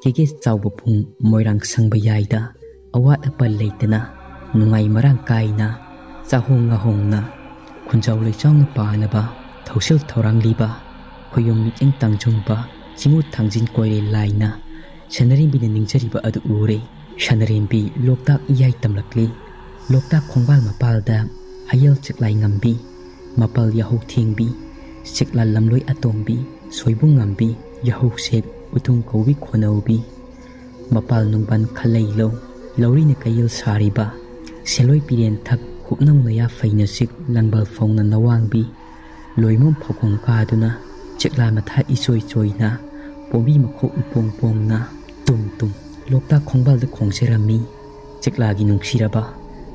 ꯀꯦꯒꯦ ꯆꯥꯎꯕ ꯄꯨꯡ ꯃꯣꯏꯔꯥꯡ ꯁꯪꯕ ꯌꯥꯏꯗ ꯑꯋꯥꯠ ꯑꯄꯟ ꯂꯩꯇꯅ ꯅꯨꯡꯉꯥꯏ ꯃꯔꯥꯡ ꯀꯥꯏꯅ ꯆꯥꯍꯣꯡ ꯉꯥꯍꯣꯡꯅ ꯈꯨꯟꯖꯥꯎ ꯂꯩꯆꯥꯎꯅ ꯄꯥꯅꯕ ꯊꯧꯁꯤꯜ ꯊꯧꯔꯥꯡꯂꯤꯕ ꯈꯣꯌꯨꯝ ꯃꯤꯠꯌꯦꯡ ꯇꯥꯡꯖꯨꯝꯕ ꯆꯤꯡꯉꯨ ꯊꯥꯡꯖꯤꯟ ꯀꯣꯏꯔꯦ ꯂꯥꯏꯅ ꯁꯅꯔꯦꯝꯕꯤꯅ ꯅꯤꯡꯖꯔꯤꯕ ꯑꯗꯨ ꯎꯔꯦ꯫ ꯁꯅꯔꯦꯝꯕꯤ ꯂꯣꯛꯇꯥꯛ ꯏꯌꯥꯏ ꯇꯝꯂꯛꯂꯤ꯫ ꯂꯣꯛꯇꯥꯛ ꯈꯣꯡꯕꯥꯜ ꯃꯄꯥꯜꯗ ꯍꯌꯦꯜ ꯆꯦꯛꯂꯥꯏ ꯉꯝꯕꯤ, ꯃꯄꯜ ꯌꯥꯍꯧ ꯊꯦꯡꯕꯤ, ꯆꯦꯛꯂꯥ ꯂꯝꯂꯣꯏ ꯑꯇꯣꯝꯕꯤ, ꯁꯣꯏꯕꯨꯡ ꯉꯝꯕꯤ, ꯌꯥꯍꯧꯁꯦꯛ ꯎꯇꯨꯡ ꯀꯧꯕꯤ ꯈꯣꯟꯅꯧꯕꯤ, ꯃꯄꯥꯜ ꯅꯨꯡꯕꯥꯟ ꯈꯜꯂꯩ ꯂꯧ, ꯂꯧꯔꯤꯅ ꯀꯩꯌꯦꯜ ꯁꯥꯔꯤꯕ, ꯁꯦꯂꯣꯏ ꯄꯤꯔꯦꯟ ꯊꯛ ꯍꯨꯞꯅꯧ ꯅꯌꯥ ꯐꯩꯅ ꯆꯤꯛ ꯂꯪꯕꯜ ꯐꯧꯅ ꯅꯋꯥꯡꯕꯤ, ꯂꯣꯏꯃꯣꯝ ꯐꯧꯈꯣꯡ ꯀꯥꯗꯨꯅ ꯆꯦꯛꯂꯥ ꯃꯊꯥ ꯏꯆꯣꯏ ꯆꯣꯏꯅ ꯄꯣꯝꯕꯤ ꯃꯈꯣꯛ ꯏꯄꯣꯝ ꯄꯣꯝꯅ ꯇꯨꯝ ꯇꯨꯝ ꯂꯣꯛꯇꯥꯛ ꯈꯣꯡꯕꯥꯜꯗ ꯈꯣꯡꯖꯔꯝꯃꯤ꯫ ꯆꯦꯛꯂꯥꯒꯤ ꯅꯨꯡꯁꯤꯔꯕ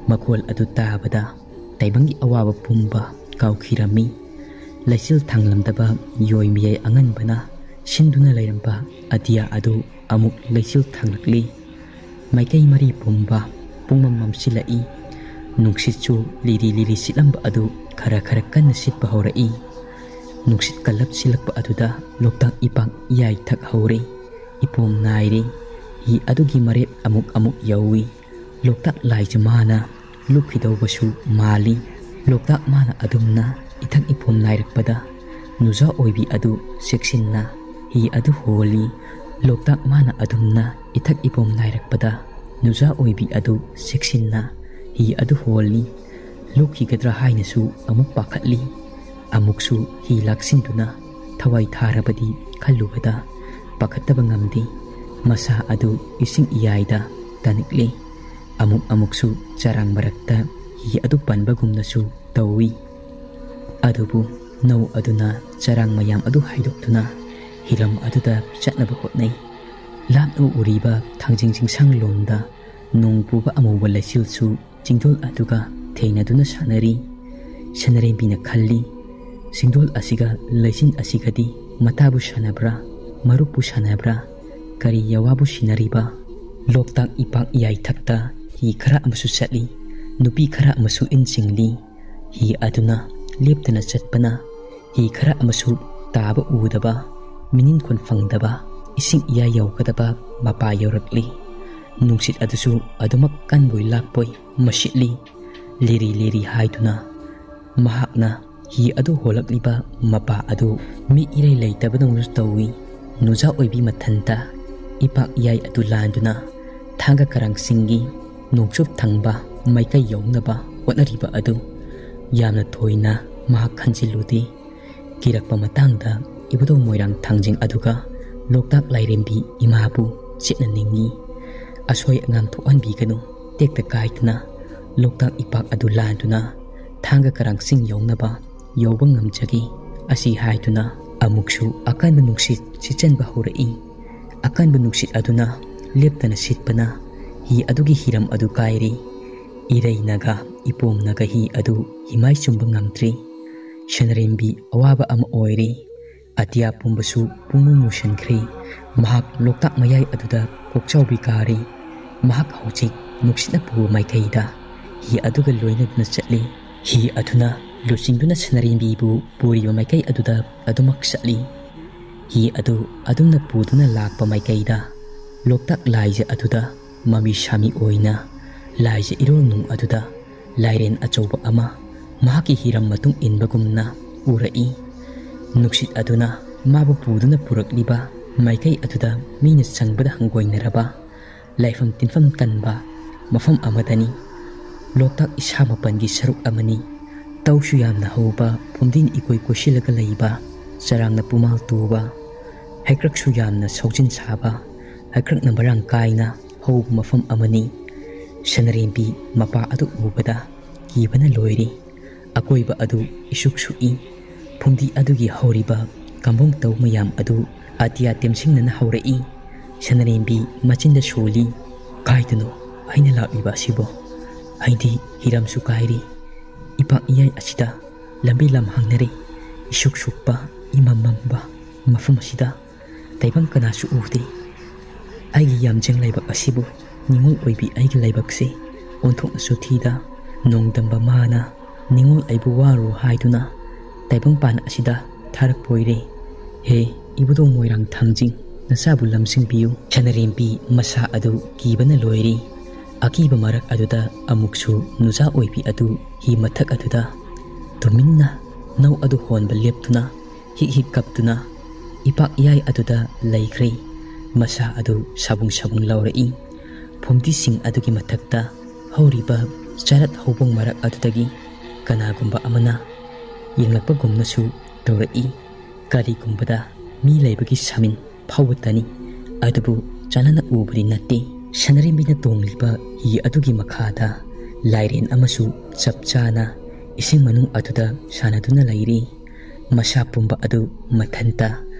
ꯃꯈꯣꯜ ꯑꯗꯨ ꯇꯥꯕꯗ ꯇꯥꯏꯕꯪꯒꯤ ꯑꯋꯥꯕ ꯄꯨꯝꯕ ꯀꯥꯎꯈꯤꯔꯝꯃꯤ꯫ ꯂꯩꯆꯤꯜ ꯊꯥꯡꯂꯝꯗꯕ ꯌꯣꯏ ꯃꯤꯌꯥꯏ ꯑꯉꯟꯕꯅ ꯁꯤꯟꯗꯨꯅ ꯂꯩꯔꯝꯕ ꯑꯇꯤꯌꯥ ꯑꯗꯨ ꯑꯃꯨꯛ ꯂꯩꯆꯤꯜ ꯊꯥꯡꯂꯛꯂꯤ꯫ ꯃꯥꯏꯀꯩ ꯃꯔꯤ ꯄꯨꯝꯕ ꯄꯨꯡꯃꯝ ꯃꯝꯁꯤꯜꯂꯛꯏ꯫ ꯅꯨꯡꯁꯤꯠꯁꯨ ꯂꯤꯔꯤ ꯂꯤꯔꯤ ꯁꯤꯠꯂꯝꯕ ꯑꯗꯨ ꯈꯔ ꯈꯔ ꯀꯟꯅ ꯁꯤꯠꯄ ꯍꯧꯔꯛꯏ꯫ ꯅꯨꯡꯁꯤꯠ ꯀꯜꯂꯞ ꯁꯤꯜꯂꯛꯄ ꯑꯗꯨꯗ ꯂꯣꯛꯇꯥꯛ ꯏꯄꯥꯛ ꯏꯌꯥꯏ ꯊꯛ ꯍꯧꯔꯦ꯫ ꯏꯄꯣꯝ ꯅꯥꯏꯔꯦ꯫ ꯍꯤ ꯑꯗꯨꯒꯤ ꯃꯔꯦꯞ ꯑꯃꯨꯛ ꯑꯃꯨꯛ ꯌꯧꯏ꯫ ꯂꯣꯛꯇꯥꯛ ꯂꯥꯏꯖ ꯃꯥꯅ ꯂꯨꯞꯈꯤꯗꯧꯕꯁꯨ ꯃꯥꯜꯂꯤ꯫ ꯂꯣꯛꯇꯥꯛ ꯃꯥꯅ ꯑꯗꯨꯝꯅ ꯏꯊꯛ ꯏꯄꯣꯝ ꯅꯥꯏꯔꯛꯄꯗ ꯅꯨꯖꯥ ꯑꯣꯏꯕꯤ ꯑꯗꯨ ꯆꯦꯛꯁꯤꯟꯅ ꯍꯤ ꯑꯗꯨ ꯍꯣꯜꯂꯤ꯫ ꯂꯣꯛꯇꯥꯛ ꯃꯥꯅ ꯑꯗꯨꯝꯅ ꯏꯊꯛ ꯏꯄꯣꯝ ꯅꯥꯏꯔꯛꯄꯗ ꯅꯨꯖꯥ ꯑꯣꯏꯕꯤ ꯑꯗꯨ ꯆꯦꯛꯁꯤꯟꯅ ꯍꯤ ꯑꯗꯨ ꯍꯣꯜꯂꯤ꯫ ꯂꯨꯞꯈꯤꯒꯗ꯭ꯔꯥ ꯍꯥꯏꯅꯁꯨ ꯑꯃꯨꯛ ꯄꯥꯈꯠꯂꯤ꯫ ꯑꯃꯨꯛꯁꯨ ꯍꯤ ꯂꯥꯛꯁꯤꯟꯗꯨꯅ ꯊꯋꯥꯏ ꯊꯥꯔꯕꯗꯤ ꯈꯜꯂꯨꯕꯗ ꯄꯥꯈꯠꯇꯕ ꯉꯝꯗꯦ꯫ ꯃꯁꯥ ꯑꯗꯨ ꯏꯁꯤꯡ ꯏꯌꯥꯏꯗ ꯇꯥꯅꯤꯡꯂꯦ꯫ ꯑꯃꯨꯛ ꯑꯃꯨꯛꯁꯨ ꯆꯔꯥꯡ ꯃꯔꯛꯇ ꯍꯤ ꯑꯗꯨ ꯄꯟꯕꯒꯨꯝꯅꯁꯨ ꯇꯧꯏ꯫ ꯑꯗꯨꯕꯨ ꯅꯧ ꯑꯗꯨꯅ ꯆꯔꯥꯡ ꯃꯌꯥꯝ ꯑꯗꯨ ꯍꯥꯏꯗꯣꯛꯇꯨꯅ ꯍꯤꯔꯝ ꯑꯗꯨꯗ ꯆꯠꯅꯕ ꯍꯣꯠꯅꯩ꯫ ꯂꯥꯞꯅ ꯎꯔꯤꯕ ꯊꯥꯡꯖꯤꯡ ꯆꯤꯡꯁꯥꯡ ꯂꯣꯝꯗ ꯅꯣꯡ ꯄꯨꯕ ꯑꯃꯨꯕ ꯂꯩꯆꯤꯜꯁꯨ ꯆꯤꯡꯗꯣꯜ ꯑꯗꯨꯒ ꯊꯦꯡꯅꯗꯨꯅ ꯁꯥꯟꯅꯔꯤ꯫ ꯁꯅꯔꯦꯝꯕꯤꯅ ꯈꯜꯂꯤ, ꯆꯤꯡꯗꯣꯜ ꯑꯁꯤꯒ ꯂꯩꯆꯤꯜ ꯑꯁꯤꯒꯗꯤ ꯃꯇꯥꯕꯨ ꯁꯥꯟꯅꯕ꯭ꯔꯥ, ꯃꯔꯨꯞꯄꯨ ꯁꯥꯟꯅꯕ꯭ꯔꯥ, ꯀꯔꯤ ꯌꯋꯥꯕꯨ ꯁꯤꯟꯅꯔꯤꯕ? ꯂꯣꯛꯇꯥꯛ ꯏꯄꯥꯛ ꯏꯌꯥꯏꯊꯛꯇ ꯍꯤ ꯈꯔ ꯑꯃꯁꯨ ꯆꯠꯂꯤ, ꯅꯨꯄꯤ ꯈꯔ ꯑꯃꯁꯨ ꯏꯟ ꯆꯤꯡꯂꯤ꯫ ꯍꯤ ꯑꯗꯨꯅ ꯂꯦꯞꯇꯅ ꯆꯠꯄꯅ ꯍꯤ ꯈꯔ ꯑꯃꯁꯨ ꯇꯥꯕ ꯎꯗꯕ, ꯃꯤꯅꯤꯟꯈꯣꯟ ꯐꯪꯗꯕ, ꯏꯁꯤꯡ ꯏꯌꯥ ꯌꯧꯒꯗꯕ ꯃꯄꯥ ꯌꯧꯔꯛꯂꯤ꯫ ꯅꯨꯡꯁꯤꯠ ꯑꯗꯨꯁꯨ ꯑꯗꯨꯃꯛ ꯀꯟꯕꯣꯏ ꯂꯥꯛꯄꯣꯏ ꯃꯁꯤꯠꯂꯤ꯫ ꯂꯤꯔꯤ ꯂꯤꯔꯤ ꯍꯥꯏꯗꯨꯅ ꯃꯍꯥꯛꯅ ꯍꯤ ꯑꯗꯨ ꯍꯣꯜꯂꯛꯂꯤꯕ ꯃꯄꯥ ꯑꯗꯨ ꯃꯤ ꯏꯔꯩ ꯂꯩꯇꯕꯗꯧꯅꯁꯨ ꯇꯧꯏ꯫ ꯅꯨꯖꯥ ꯑꯣꯏꯕꯤ ꯃꯊꯟꯇ ꯏꯄꯥꯛ ꯏꯌꯥꯏ ꯑꯗꯨ ꯂꯥꯟꯗꯨꯅ ꯊꯥꯡꯒ ꯀꯔꯥꯡꯁꯤꯡꯒꯤ ꯅꯣꯡꯆꯨꯞ ꯊꯪꯕ ꯃꯥꯏꯀꯩ ꯌꯧꯅꯕ ꯍꯣꯠꯅꯔꯤꯕ ꯑꯗꯨ ꯌꯥꯝꯅ ꯊꯣꯏꯅ ꯃꯍꯥꯛ ꯈꯟꯖꯤꯜꯂꯨꯗꯦ꯫ ꯀꯤꯔꯛꯄ ꯃꯇꯥꯡꯗ ꯏꯕꯨꯙꯧ ꯃꯣꯏꯔꯥꯡ ꯊꯥꯡꯖꯤꯡ ꯑꯗꯨꯒ ꯂꯣꯛꯇꯥꯛ ꯂꯥꯏꯔꯦꯝꯕꯤ ꯏꯃꯥꯕꯨ ꯆꯦꯠꯅ ꯅꯤꯡꯏ꯫ ꯑꯁꯣꯏ ꯑꯉꯥꯝ ꯊꯣꯛꯍꯟꯕꯤꯒꯅꯨ, ꯇꯦꯛꯇ ꯀꯥꯏꯗꯅ ꯂꯣꯛꯇꯥꯛ ꯏꯄꯥꯛ ꯑꯗꯨ ꯂꯥꯟꯗꯨꯅ ꯊꯥꯡꯒ ꯀꯔꯥꯡꯁꯤꯡ ꯌꯧꯅꯕ ꯌꯧꯕ ꯉꯝꯖꯒꯦ꯫ ꯑꯁꯤ ꯍꯥꯏꯗꯨꯅ ꯑꯃꯨꯛꯁꯨ ꯑꯀꯟꯕ ꯅꯨꯡꯁꯤꯠ ꯁꯤꯠꯆꯟꯕ ꯍꯧꯔꯛꯏ꯫ ꯑꯀꯟꯕ ꯅꯨꯡꯁꯤꯠ ꯑꯗꯨꯅ ꯂꯦꯞꯇꯅ ꯁꯤꯠꯄꯅ ꯍꯤ ꯑꯗꯨꯒꯤ ꯍꯤꯔꯝ ꯑꯗꯨ ꯀꯥꯏꯔꯤ꯫ ꯏꯔꯩꯅꯒ ꯏꯄꯣꯝꯅꯒ ꯍꯤ ꯑꯗꯨ ꯍꯤꯃꯥꯏ ꯆꯨꯝꯕ ꯉꯝꯗ꯭ꯔꯤ꯫ ꯁꯅꯔꯦꯝꯕꯤ ꯑꯋꯥꯕ ꯑꯃ ꯑꯣꯏꯔꯤ꯫ ꯑꯇꯤꯌꯥ ꯄꯨꯝꯕꯁꯨ ꯄꯨꯡꯃꯨ ꯃꯨꯁꯤꯟꯈ꯭ꯔꯦ꯫ ꯃꯍꯥꯛ ꯂꯣꯛꯇꯥꯛ ꯃꯌꯥꯏ ꯑꯗꯨꯗ ꯀꯣꯛꯆꯥꯎꯕꯤ ꯀꯥꯔꯤ꯫ ꯃꯍꯥꯛ ꯍꯧꯖꯤꯛ ꯅꯨꯡꯁꯤꯠꯅ ꯄꯨꯕ ꯃꯥꯏꯀꯩꯗ ꯍꯤ ꯑꯗꯨꯒ ꯂꯣꯏꯅꯗꯨꯅ ꯆꯠꯂꯤ꯫ ꯍꯤ ꯑꯗꯨꯅ ꯂꯨꯆꯤꯡꯗꯨꯅ ꯁꯅꯔꯦꯝꯕꯤꯕꯨ ꯄꯨꯔꯤꯕ ꯃꯥꯏꯀꯩ ꯑꯗꯨꯗ ꯑꯗꯨꯃꯛ ꯆꯠꯂꯤ꯫ ꯍꯤ ꯑꯗꯨ ꯑꯗꯨꯝꯅ ꯄꯨꯗꯨꯅ ꯂꯥꯛꯄ ꯃꯥꯏꯀꯩꯗ ꯂꯣꯛꯇꯥꯛ ꯂꯥꯏꯖ ꯑꯗꯨꯗ ꯃꯃꯤ ꯁꯥꯃꯤ ꯑꯣꯏꯅ ꯂꯥꯏꯖ ꯏꯔꯣꯜ ꯅꯨꯡ ꯑꯗꯨꯗ ꯂꯥꯏꯔꯦꯟ ꯑꯆꯧꯕ ꯑꯃ ꯃꯍꯥꯛꯀꯤ ꯍꯤꯔꯝ ꯃꯇꯨꯡ ꯏꯟꯕꯒꯨꯝꯅ ꯎꯔꯛꯏ꯫ ꯅꯨꯡꯁꯤꯠ ꯑꯗꯨꯅ ꯃꯥꯕꯨ ꯄꯨꯗꯨꯅ ꯄꯨꯔꯛꯂꯤꯕ ꯃꯥꯏꯀꯩ ꯑꯗꯨꯗ ꯃꯤꯅ ꯆꯪꯕꯗ ꯍꯪꯒꯣꯏꯅꯔꯕ ꯂꯥꯏꯐꯝ ꯇꯤꯟꯐꯝ ꯀꯟꯕ ꯃꯐꯝ ꯑꯃꯗꯅꯤ꯫ ꯂꯣꯛꯇꯥꯛ ꯏꯁꯥ ꯃꯄꯟꯒꯤ ꯁꯔꯨꯛ ꯑꯃꯅꯤ꯫ ꯇꯧꯁꯨ ꯌꯥꯝꯅ ꯍꯧꯕ, ꯐꯨꯝꯗꯤꯟ ꯏꯀꯣꯏ ꯀꯣꯏꯁꯤꯜꯂꯒ ꯂꯩꯕ, ꯆꯔꯥꯡꯅ ꯄꯨꯃꯥꯜ ꯇꯨꯕ, ꯍꯩꯀ꯭ꯔꯛꯁꯨ ꯌꯥꯝꯅ ꯁꯧꯖꯤꯟ ꯁꯥꯕ, ꯍꯩꯀ꯭ꯔꯛꯅ ꯃꯔꯥꯡ ꯀꯥꯏꯅ ꯍꯧꯕ ꯃꯐꯝ ꯑꯃꯅꯤ꯫ ꯁꯅꯔꯦꯝꯕꯤ ꯃꯄꯥ ꯑꯗꯨ ꯎꯕꯗ ꯀꯤꯕꯅ ꯂꯣꯏꯔꯤ꯫ ꯑꯀꯣꯏꯕ ꯑꯗꯨ ꯏꯁꯨꯛ ꯁꯨꯛꯏ꯫ ꯐꯨꯝꯗꯤ ꯑꯗꯨꯒꯤ ꯍꯧꯔꯤꯕ ꯀꯝꯕꯣꯡ ꯇꯧ ꯃꯌꯥꯝ ꯑꯗꯨ ꯑꯇꯤꯌꯥ ꯇꯦꯝꯁꯤꯡꯅꯅ ꯍꯧꯔꯛꯏ꯫ ꯁꯅꯔꯦꯝꯕꯤ ꯃꯆꯤꯟꯗ ꯁꯣꯜꯂꯤ꯫ "ꯀꯥꯏꯗꯅꯣ ꯑꯩꯅ ꯂꯥꯛꯂꯤꯕ ꯑꯁꯤꯕꯣ? ꯑꯩꯗꯤ ꯍꯤꯔꯝꯁꯨ ꯀꯥꯏꯔꯤ꯫ ꯏꯄꯥꯛ ꯏꯌꯥꯏ ꯑꯁꯤꯗ ꯂꯝꯕꯤ ꯂꯝ ꯍꯪꯅꯔꯤ꯫ ꯏꯁꯨꯛ ꯁꯨꯛꯄ, ꯏꯃꯝ ꯃꯝꯕ ꯃꯐꯝ ꯑꯁꯤꯗ ꯇꯥꯏꯕꯪ ꯀꯅꯥꯁꯨ ꯎꯗꯦ꯫ ꯑꯩꯒꯤ ꯌꯥꯝꯖꯦꯡ ꯂꯩꯕꯥꯛ ꯑꯁꯤꯕꯨ ꯅꯤꯉꯣꯜ ꯑꯣꯏꯕꯤ ꯑꯩꯒꯤ ꯂꯩꯕꯥꯛꯁꯦ ꯑꯣꯟꯊꯣꯛꯅꯁꯨ ꯊꯤꯗ꯫ ꯅꯣꯡꯗꯝꯕ ꯃꯥꯅ ꯅꯤꯉꯣꯜ ꯑꯩꯕꯨ ꯋꯥꯔꯨ ꯍꯥꯏꯗꯨꯅ ꯇꯥꯏꯕꯪ ꯄꯥꯟ ꯑꯁꯤꯗ ꯊꯥꯔꯛꯄ ꯑꯣꯏꯔꯦ꯫ ꯍꯦ ꯏꯕꯨꯙꯧ ꯃꯣꯏꯔꯥꯡ ꯊꯥꯡꯖꯤꯡ, ꯅꯆꯥꯕꯨ ꯂꯝꯖꯤꯡꯕꯤꯌꯨ꯫" ꯁꯅꯔꯦꯝꯕꯤ ꯃꯁꯥ ꯑꯗꯨ ꯀꯤꯕꯅ ꯂꯣꯏꯔꯤ꯫ ꯑꯀꯤꯕ ꯃꯔꯛ ꯑꯗꯨꯗ ꯑꯃꯨꯛꯁꯨ ꯅꯨꯖꯥ ꯑꯣꯏꯕꯤ ꯑꯗꯨ ꯍꯤ ꯃꯊꯛ ꯑꯗꯨꯗ ꯇꯨꯃꯤꯟꯅ ꯅꯧ ꯑꯗꯨ ꯍꯣꯟꯕ ꯂꯦꯞꯇꯨꯅ ꯍꯤꯛ ꯍꯤꯛ ꯀꯞꯇꯨꯅ ꯏꯄꯥꯛ ꯏꯌꯥꯏ ꯑꯗꯨꯗ ꯂꯩꯈ꯭ꯔꯦ꯫ ꯃꯁꯥ ꯑꯗꯨ ꯁꯥꯕꯨꯡ ꯁꯥꯕꯨꯡ ꯂꯥꯎꯔꯛꯏ꯫ ꯐꯨꯝꯗꯤꯁꯤꯡ ꯑꯗꯨꯒꯤ ꯃꯊꯛꯇ ꯍꯧꯔꯤꯕ ꯆꯔꯠ ꯍꯧꯕꯣꯡ ꯃꯔꯛ ꯑꯗꯨꯗꯒꯤ ꯀꯅꯥꯒꯨꯝꯕ ꯑꯃꯅ ꯌꯦꯡꯂꯛꯄꯒꯨꯝꯅꯁꯨ ꯇꯧꯔꯛꯏ꯫ ꯀꯔꯤꯒꯨꯝꯕꯗ ꯃꯤ ꯂꯩꯕꯒꯤ ꯁꯃꯤꯟ ꯐꯥꯎꯕꯇꯅꯤ, ꯑꯗꯨꯕꯨ ꯆꯥꯟꯅꯅ ꯎꯕꯗꯤ ꯅꯠꯇꯦ꯫ ꯁꯅꯔꯦꯝꯕꯤꯅ ꯇꯣꯡꯂꯤꯕ ꯍꯤ ꯑꯗꯨꯒꯤ ꯃꯈꯥꯗ ꯂꯥꯏꯔꯦꯟ ꯑꯃꯁꯨ ꯆꯞ ꯆꯥꯅ ꯏꯁꯤꯡ ꯃꯅꯨꯡ ꯑꯗꯨꯗ ꯁꯥꯟꯅꯗꯨꯅ ꯂꯩꯔꯤ꯫ ꯃꯁꯥ ꯄꯨꯝꯕ ꯑꯗꯨ ꯃꯊꯟꯇ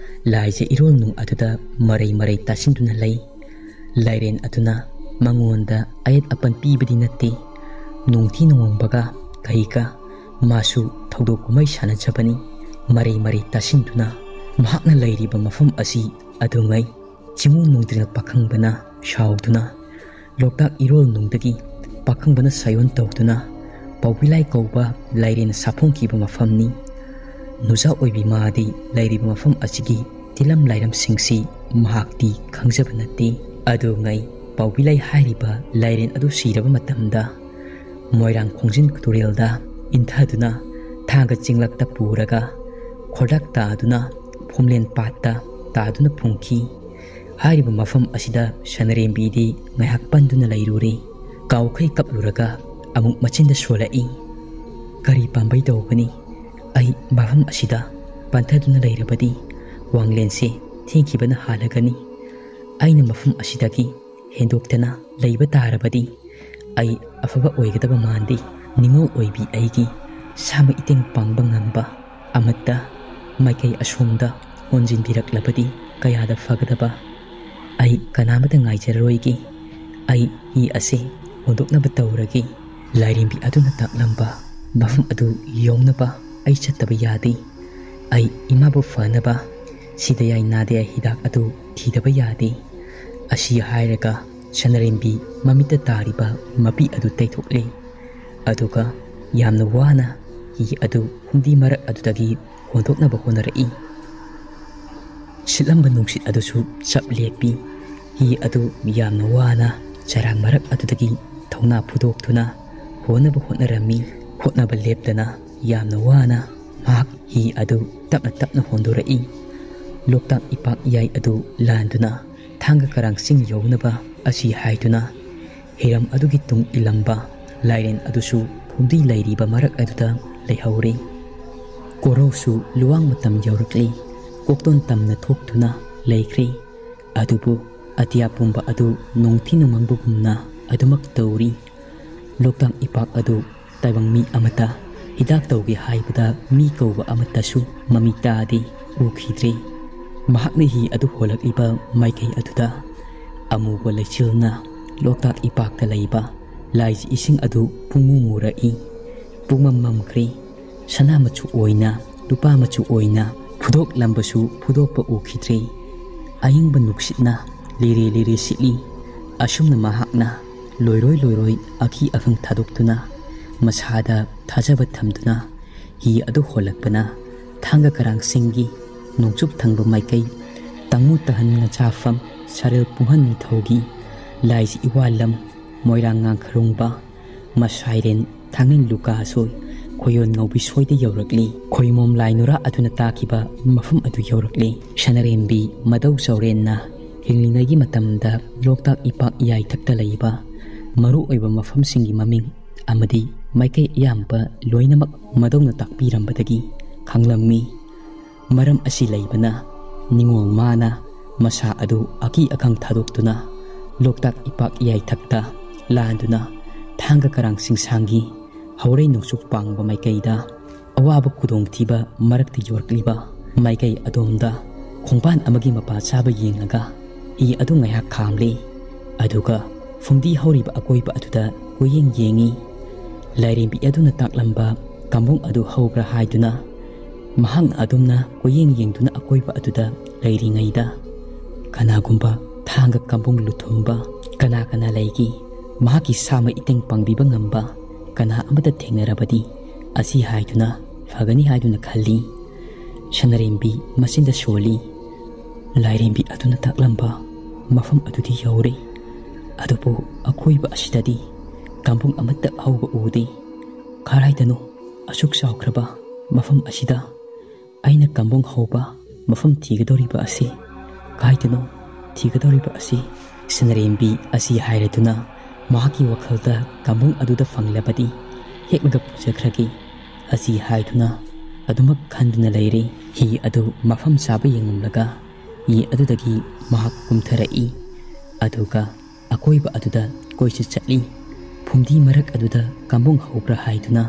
ꯂꯥꯏꯖ ꯏꯔꯣꯜ ꯅꯨꯡ ꯑꯗꯨꯗ ꯃꯔꯩ ꯃꯔꯩ ꯇꯥꯁꯤꯟꯗꯨꯅ ꯂꯩ꯫ ꯂꯥꯏꯔꯦꯟ ꯑꯗꯨꯅ ꯃꯉꯣꯟꯗ ꯑꯌꯦꯠ ꯑꯄꯟ ꯄꯤꯕꯗꯤ ꯅꯠꯇꯦ꯫ ꯅꯣꯡꯊꯤ ꯅꯣꯡꯃꯪꯕꯒ ꯀꯩꯒ ꯃꯥꯁꯨ ꯊꯧꯗꯣꯛ ꯀꯨꯝꯍꯩ ꯁꯥꯟꯅꯖꯕꯅꯤ꯫ ꯃꯔꯩ ꯃꯔꯩ ꯇꯥꯁꯤꯟꯗꯨꯅ ꯃꯍꯥꯛꯅ ꯂꯩꯔꯤꯕ ꯃꯐꯝ ꯑꯁꯤ ꯑꯗꯨꯉꯩ ꯆꯤꯡꯉꯨ ꯅꯣꯡꯗ꯭ꯔꯦꯜ ꯄꯥꯈꯪꯕꯅ ꯁꯥꯎꯗꯨꯅ ꯂꯣꯛꯇꯥꯛ ꯏꯔꯣꯜ ꯅꯨꯡꯗꯒꯤ ꯄꯥꯈꯪꯕꯅ ꯁꯥꯌꯣꯟ ꯇꯧꯗꯨꯅ ꯄꯥꯎꯕꯤꯂꯥꯏ ꯀꯧꯕ ꯂꯥꯏꯔꯦꯟ ꯁꯥꯐꯣꯡꯈꯤꯕ ꯃꯐꯝꯅꯤ꯫ ꯅꯨꯖꯥ ꯑꯣꯏꯕꯤ ꯃꯥꯗꯤ ꯂꯩꯔꯤꯕ ꯃꯐꯝ ꯑꯁꯤꯒꯤ ꯇꯤꯂꯝ ꯂꯥꯏꯔꯝꯁꯤꯡꯁꯤ ꯃꯍꯥꯛꯇꯤ ꯈꯪꯖꯕ ꯅꯠꯇꯦ꯫ ꯑꯗꯨꯉꯩ ꯄꯥꯎꯕꯤꯂꯥꯏ ꯍꯥꯏꯔꯤꯕ ꯂꯥꯏꯔꯦꯟ ꯑꯗꯨ ꯁꯤꯔꯕ ꯃꯇꯝꯗ ꯃꯣꯏꯔꯥꯡ ꯈꯣꯡꯖꯤꯟ ꯇꯨꯔꯦꯜꯗ ꯏꯟꯊꯗꯨꯅ ꯊꯥꯡꯒ ꯆꯤꯡꯂꯛꯇ ꯄꯨꯔꯒ ꯈꯣꯔꯗꯥꯛ ꯇꯥꯗꯨꯅ ꯐꯨꯝꯂꯦꯟ ꯄꯥꯠꯇ ꯇꯥꯗꯨꯅ ꯐꯨꯝꯈꯤ꯫ ꯍꯥꯏꯔꯤꯕ ꯃꯐꯝ ꯑꯁꯤꯗ ꯁꯅꯔꯦꯝꯕꯤꯗꯤ ꯉꯥꯏꯍꯥꯛ ꯄꯟꯗꯨꯅ ꯂꯩꯔꯨꯔꯦ꯫ ꯀꯥꯎꯈꯩ ꯀꯞꯂꯨꯔꯒ ꯑꯃꯨꯛ ꯃꯆꯤꯟꯗ ꯁꯣꯜꯂꯛꯏ, "ꯀꯔꯤ ꯄꯥꯝꯕꯩ ꯇꯧꯒꯅꯤ? ꯑꯩ ꯃꯐꯝ ꯑꯁꯤꯗ ꯄꯟꯊꯗꯨꯅ ꯂꯩꯔꯕꯗꯤ ꯋꯥꯡꯂꯦꯟꯁꯦ ꯊꯦꯡꯈꯤꯕꯅ ꯍꯥꯜꯂꯒꯅꯤ꯫ ꯑꯩꯅ ꯃꯐꯝ ꯑꯁꯤꯗꯒꯤ ꯍꯦꯟꯗꯣꯛꯇꯅ ꯂꯩꯕ ꯇꯥꯔꯕꯗꯤ ꯑꯩ ꯑꯐꯕ ꯑꯣꯏꯒꯗꯕ ꯃꯥꯟꯗꯦ꯫ ꯅꯤꯉꯣꯜ ꯑꯣꯏꯕꯤ ꯑꯩꯒꯤ ꯁꯥꯃ ꯏꯇꯦꯡ ꯄꯥꯡꯕ ꯉꯝꯕ ꯑꯃꯠꯇ ꯃꯥꯏꯀꯩ ꯑꯁꯣꯝꯗ ꯍꯣꯟꯖꯤꯟꯕꯤꯔꯛꯂꯕꯗꯤ ꯀꯌꯥꯗ ꯐꯒꯗꯕ꯫ ꯑꯩ ꯀꯅꯥꯃꯇ ꯉꯥꯏꯖꯔꯔꯣꯏꯒꯦ꯫ ꯑꯩ ꯍꯤ ꯑꯁꯤ ꯍꯣꯟꯗꯣꯛꯅꯕ ꯇꯧꯔꯒꯦ꯫ ꯂꯥꯏꯔꯦꯝꯕꯤ ꯑꯗꯨꯅ ꯇꯥꯛꯂꯝꯕ ꯃꯐꯝ ꯑꯗꯨ ꯌꯧꯅꯕ ꯑꯩ ꯆꯠꯇꯕ ꯌꯥꯗꯦ꯫ ꯑꯩ ꯏꯃꯥꯕꯨ ꯐꯅꯕ ꯁꯤꯗ ꯌꯥꯏ ꯅꯥꯗ ꯌꯥꯏ ꯍꯤꯗꯥꯛ ꯑꯗꯨ ꯊꯤꯗꯕ ꯌꯥꯗꯦ꯫ ꯑꯁꯤ ꯍꯥꯏꯔꯒ ꯁꯅꯔꯦꯝꯕꯤ ꯃꯃꯤꯠꯇ ꯇꯥꯔꯤꯕ ꯃꯄꯤ ꯑꯗꯨ ꯇꯩꯊꯣꯛꯂꯦ꯫ ꯑꯗꯨꯒ ꯌꯥꯝꯅ ꯋꯥꯅ ꯍꯤ ꯑꯗꯨ ꯐꯨꯝꯗꯤ ꯃꯔꯛ ꯑꯗꯨꯗꯒꯤ ꯍꯣꯟꯗꯣꯛꯅꯕ ꯍꯣꯠꯅꯔꯛꯏ꯫ ꯁꯤꯠꯂꯝꯕ ꯅꯨꯡꯁꯤꯠ ꯑꯗꯨꯁꯨ ꯆꯞ ꯂꯦꯞꯄꯤ꯫ ꯍꯤ ꯑꯗꯨ ꯌꯥꯝꯅ ꯋꯥꯅ ꯆꯔꯥꯡ ꯃꯔꯛ ꯑꯗꯨꯗꯒꯤ ꯊꯧꯅꯥ ꯐꯨꯗꯣꯛꯇꯨꯅ ꯍꯣꯟꯅꯕ ꯍꯣꯠꯅꯔꯝꯃꯤ꯫ ꯍꯣꯠꯅꯕ ꯂꯦꯞꯇꯅ ꯌꯥꯝꯅ ꯋꯥꯅ ꯃꯍꯥꯛ ꯍꯤ ꯑꯗꯨ ꯇꯞꯅ ꯇꯞꯅ ꯍꯣꯟꯗꯣꯔꯛꯏ꯫ ꯂꯣꯛꯇꯥꯛ ꯏꯄꯥꯛ ꯏꯌꯥꯏ ꯑꯗꯨ ꯂꯥꯟꯗꯨꯅ ꯊꯥꯡꯒ ꯀꯔꯥꯡ ꯆꯤꯡ ꯌꯧꯅꯕ ꯑꯁꯤ ꯍꯥꯏꯗꯨꯅ ꯍꯤꯔꯝ ꯑꯗꯨꯒꯤ ꯇꯨꯡ ꯏꯜꯂꯝꯕ ꯂꯥꯏꯔꯦꯟ ꯑꯗꯨꯁꯨ ꯐꯨꯝꯗꯤ ꯂꯩꯔꯤꯕ ꯃꯔꯛ ꯑꯗꯨꯗ ꯂꯩꯍꯧꯔꯤ꯫ ꯀꯣꯔꯧꯁꯨ ꯂꯨꯋꯥꯡ ꯃꯇꯝ ꯌꯧꯔꯛꯂꯤ꯫ ꯀꯣꯛꯇꯣꯟ ꯇꯝꯅ ꯊꯣꯛꯇꯨꯅ ꯂꯩꯈ꯭ꯔꯦ꯫ ꯑꯗꯨꯕꯨ ꯑꯇꯤꯌꯥ ꯄꯨꯝꯕ ꯑꯗꯨ ꯅꯣꯡꯊꯤ ꯅꯣꯡꯃꯪꯕꯒꯨꯝꯅ ꯑꯗꯨꯃꯛ ꯇꯧꯔꯤ꯫ ꯂꯣꯛꯇꯥꯛ ꯏꯄꯥꯛ ꯑꯗꯨ ꯇꯥꯏꯕꯪ ꯃꯤ ꯑꯃꯠꯇ ꯍꯤꯗꯥꯛ ꯇꯧꯒꯦ ꯍꯥꯏꯕꯗ ꯃꯤ ꯀꯧꯕ ꯑꯃꯠꯇꯁꯨ ꯃꯃꯤ ꯇꯥꯗꯦ, ꯎꯈꯤꯗ꯭ꯔꯦ꯫ ꯃꯍꯥꯛꯅ ꯍꯤ ꯑꯗꯨ ꯍꯣꯜꯂꯛꯂꯤꯕ ꯃꯥꯏꯀꯩ ꯑꯗꯨꯗ ꯑꯃꯨꯕ ꯂꯩꯆꯤꯜꯅ ꯂꯣꯛꯇꯥꯛ ꯏꯄꯥꯛꯇ ꯂꯩꯕ ꯂꯥꯏꯖꯤ ꯏꯁꯤꯡ ꯑꯗꯨ ꯄꯨꯡꯃꯨ ꯃꯨꯔꯛꯏ꯫ ꯄꯨꯡꯃꯝ ꯃꯝꯈ꯭ꯔꯦ꯫ ꯁꯅꯥ ꯃꯆꯨ ꯑꯣꯏꯅ, ꯂꯨꯄꯥ ꯃꯆꯨ ꯑꯣꯏꯅ ꯐꯨꯗꯣꯛꯂꯝꯕꯁꯨ ꯐꯨꯗꯣꯛꯄ ꯎꯈꯤꯗ꯭ꯔꯦ꯫ ꯑꯏꯪꯕ ꯅꯨꯡꯁꯤꯠꯅ ꯂꯤꯔꯦ ꯂꯤꯔꯦ ꯁꯤꯠꯂꯤ꯫ ꯑꯁꯨꯝꯅ ꯃꯍꯥꯛꯅ ꯂꯣꯏꯔꯣꯏ ꯂꯣꯏꯔꯣꯏ ꯑꯀꯤ ꯑꯈꯪ ꯊꯥꯗꯣꯛꯇꯨꯅ ꯃꯁꯥꯗ ꯊꯥꯖꯕ ꯊꯝꯗꯨꯅ ꯍꯤ ꯑꯗꯨ ꯍꯣꯜꯂꯛꯄꯅ ꯊꯥꯡꯒ ꯀꯔꯥꯡꯁꯤꯡꯒꯤ ꯅꯣꯡꯆꯨꯞ ꯊꯪꯕ ꯃꯥꯏꯀꯩ ꯇꯥꯡꯉꯨ ꯇꯥꯍꯟ ꯉꯆꯥꯐꯝ ꯁꯥꯔꯦꯜ ꯄꯨꯡꯍꯟ ꯅꯤꯡꯊꯧꯒꯤ ꯂꯥꯏꯖꯤ ꯏꯋꯥꯂꯝ ꯃꯣꯏꯔꯥꯡ ꯉꯥꯡꯈꯔꯨꯡꯕ ꯃꯁꯥꯏꯔꯦꯟ ꯊꯥꯡꯅꯤꯡ ꯂꯨꯀꯥꯁꯣꯏ ꯈꯣꯏꯌꯣꯟ ꯉꯧꯕꯤ ꯁꯣꯏꯗ ꯌꯧꯔꯛꯂꯤ꯫ ꯈꯣꯏꯃꯣꯝ ꯂꯥꯏ ꯅꯨꯔꯥ ꯑꯗꯨꯅ ꯇꯥꯛꯈꯤꯕ ꯃꯐꯝ ꯑꯗꯨ ꯌꯧꯔꯛꯂꯤ꯫ ꯁꯅꯔꯦꯝꯕꯤ ꯃꯗꯧ ꯆꯥꯎꯔꯦꯟꯅ ꯍꯤꯡꯂꯤꯉꯩꯒꯤ ꯃꯇꯝꯗ ꯂꯣꯛꯇꯥꯛ ꯏꯄꯥꯛ ꯏꯌꯥꯏꯊꯛꯇ ꯂꯩꯕ ꯃꯔꯨ ꯑꯣꯏꯕ ꯃꯐꯝꯁꯤꯡꯒꯤ ꯃꯃꯤꯡ ꯑꯃꯗꯤ ꯃꯥꯏꯀꯩ ꯑꯌꯥꯝꯕ ꯂꯣꯏꯅꯃꯛ ꯃꯗꯧꯅ ꯇꯥꯛꯄꯤꯔꯝꯕꯗꯒꯤ ꯈꯪꯂꯝꯃꯤ꯫ ꯃꯔꯝ ꯑꯁꯤ ꯂꯩꯕꯅ ꯅꯤꯡꯉꯣꯜ ꯃꯥꯅ ꯃꯁꯥ ꯑꯗꯨ ꯑꯀꯤ ꯑꯈꯪ ꯊꯥꯗꯣꯛꯇꯨꯅ ꯂꯣꯛꯇꯥꯛ ꯏꯄꯥꯛ ꯏꯌꯥꯏꯊꯛꯇ ꯂꯥꯟꯗꯨꯅ ꯊꯥꯡꯒ ꯀꯔꯥꯡ ꯆꯤꯡꯁꯥꯡꯒꯤ ꯍꯧꯔꯩ ꯅꯣꯡꯆꯨꯞ ꯄꯥꯡꯕ ꯃꯥꯏꯀꯩꯗ ꯑꯋꯥꯕ ꯈꯨꯗꯣꯡꯊꯤꯕ ꯃꯔꯛꯇ ꯌꯧꯔꯛꯂꯤꯕ ꯃꯥꯏꯀꯩ ꯑꯗꯣꯝꯗ ꯈꯣꯡꯕꯥꯟ ꯑꯃꯒꯤ ꯃꯄꯥ ꯆꯥꯕ ꯌꯦꯡꯂꯒ ꯍꯤ ꯑꯗꯨ ꯉꯥꯏꯍꯥꯛ ꯈꯥꯝꯂꯤ꯫ ꯑꯗꯨꯒ ꯐꯨꯝꯗꯤ ꯍꯧꯔꯤꯕ ꯑꯀꯣꯏꯕ ꯑꯗꯨꯗ ꯀꯣꯏꯌꯦꯡ ꯌꯦꯡꯏ꯫ ꯂꯥꯏꯔꯦꯝꯕꯤ ꯑꯗꯨꯅ ꯇꯥꯛꯂꯝꯕ ꯀꯝꯕꯨꯡ ꯑꯗꯨ ꯍꯧꯕ꯭ꯔꯥ ꯍꯥꯏꯗꯨꯅ ꯃꯍꯥꯛꯅ ꯑꯗꯨꯝꯅ ꯀꯣꯏꯌꯦꯡ ꯌꯦꯡꯗꯨꯅ ꯑꯀꯣꯏꯕ ꯑꯗꯨꯗ ꯂꯩꯔꯤꯉꯩꯗ, ꯀꯅꯥꯒꯨꯝꯕ ꯊꯥꯡꯒ ꯀꯝꯕꯨꯡ ꯂꯨꯊꯨꯝꯕ ꯀꯅꯥ ꯀꯅꯥ ꯂꯩꯒꯦ? ꯃꯍꯥꯛꯀꯤ ꯁꯥꯃꯩ ꯏꯇꯦꯡ ꯄꯥꯡꯕꯤꯕ ꯉꯝꯕ ꯀꯅꯥ ꯑꯃꯠꯇ ꯊꯦꯡꯅꯔꯕꯗꯤ ꯑꯁꯤ ꯍꯥꯏꯗꯨꯅ ꯐꯒꯅꯤ ꯍꯥꯏꯗꯨꯅ ꯈꯜꯂꯤ꯫ ꯁꯅꯔꯦꯝꯕꯤ ꯃꯆꯤꯟꯗ ꯁꯣꯜꯂꯤ꯫ ꯂꯥꯏꯔꯦꯝꯕꯤ ꯑꯗꯨꯅ ꯇꯥꯛꯂꯝꯕ ꯃꯐꯝ ꯑꯗꯨꯗꯤ ꯌꯧꯔꯦ, ꯑꯗꯨꯕꯨ ꯑꯀꯣꯏꯕ ꯑꯁꯤꯗꯗꯤ ꯀꯝꯕꯨꯡ ꯑꯃꯠꯇ ꯍꯧꯕ ꯎꯗꯦ꯫ ꯀꯔꯥꯏꯗꯅꯣ ꯑꯁꯨꯛ ꯆꯥꯎꯈ꯭ꯔꯕ ꯃꯐꯝ ꯑꯁꯤꯗ ꯑꯩꯅ ꯀꯝꯕꯨꯡ ꯍꯧꯕ ꯃꯐꯝ ꯊꯤꯒꯗꯧꯔꯤꯕ ꯑꯁꯤ? ꯀꯥꯏꯗꯅꯣ ꯊꯤꯒꯗꯧꯔꯤꯕ ꯑꯁꯤ? ꯁꯅꯔꯦꯝꯕꯤ ꯑꯁꯤ ꯍꯥꯏꯔꯗꯨꯅ ꯃꯍꯥꯛꯀꯤ ꯋꯥꯈꯜꯗ ꯀꯝꯕꯨꯡ ꯑꯗꯨꯗ ꯐꯪꯂꯕꯗꯤ ꯍꯦꯛꯂꯒ ꯄꯨꯖꯈ꯭ꯔꯒꯦ ꯑꯁꯤ ꯍꯥꯏꯗꯨꯅ ꯑꯗꯨꯃꯛ ꯈꯟꯗꯨꯅ ꯂꯩꯔꯦ꯫ ꯍꯤ ꯑꯗꯨ ꯃꯐꯝ ꯆꯥꯕ ꯌꯦꯡꯂꯝꯂꯒ ꯍꯤ ꯑꯗꯨꯗꯒꯤ ꯃꯍꯥꯛ ꯀꯨꯝꯊꯔꯛꯏ꯫ ꯑꯗꯨꯒ ꯑꯀꯣꯏꯕ ꯑꯗꯨꯗ ꯀꯣꯏꯆꯠ ꯆꯠꯂꯤ꯫ ꯐꯨꯝꯗꯤ ꯃꯔꯛ ꯑꯗꯨꯗ ꯀꯝꯕꯨꯡ ꯍꯧꯕ꯭ꯔꯥ ꯍꯥꯏꯗꯨꯅ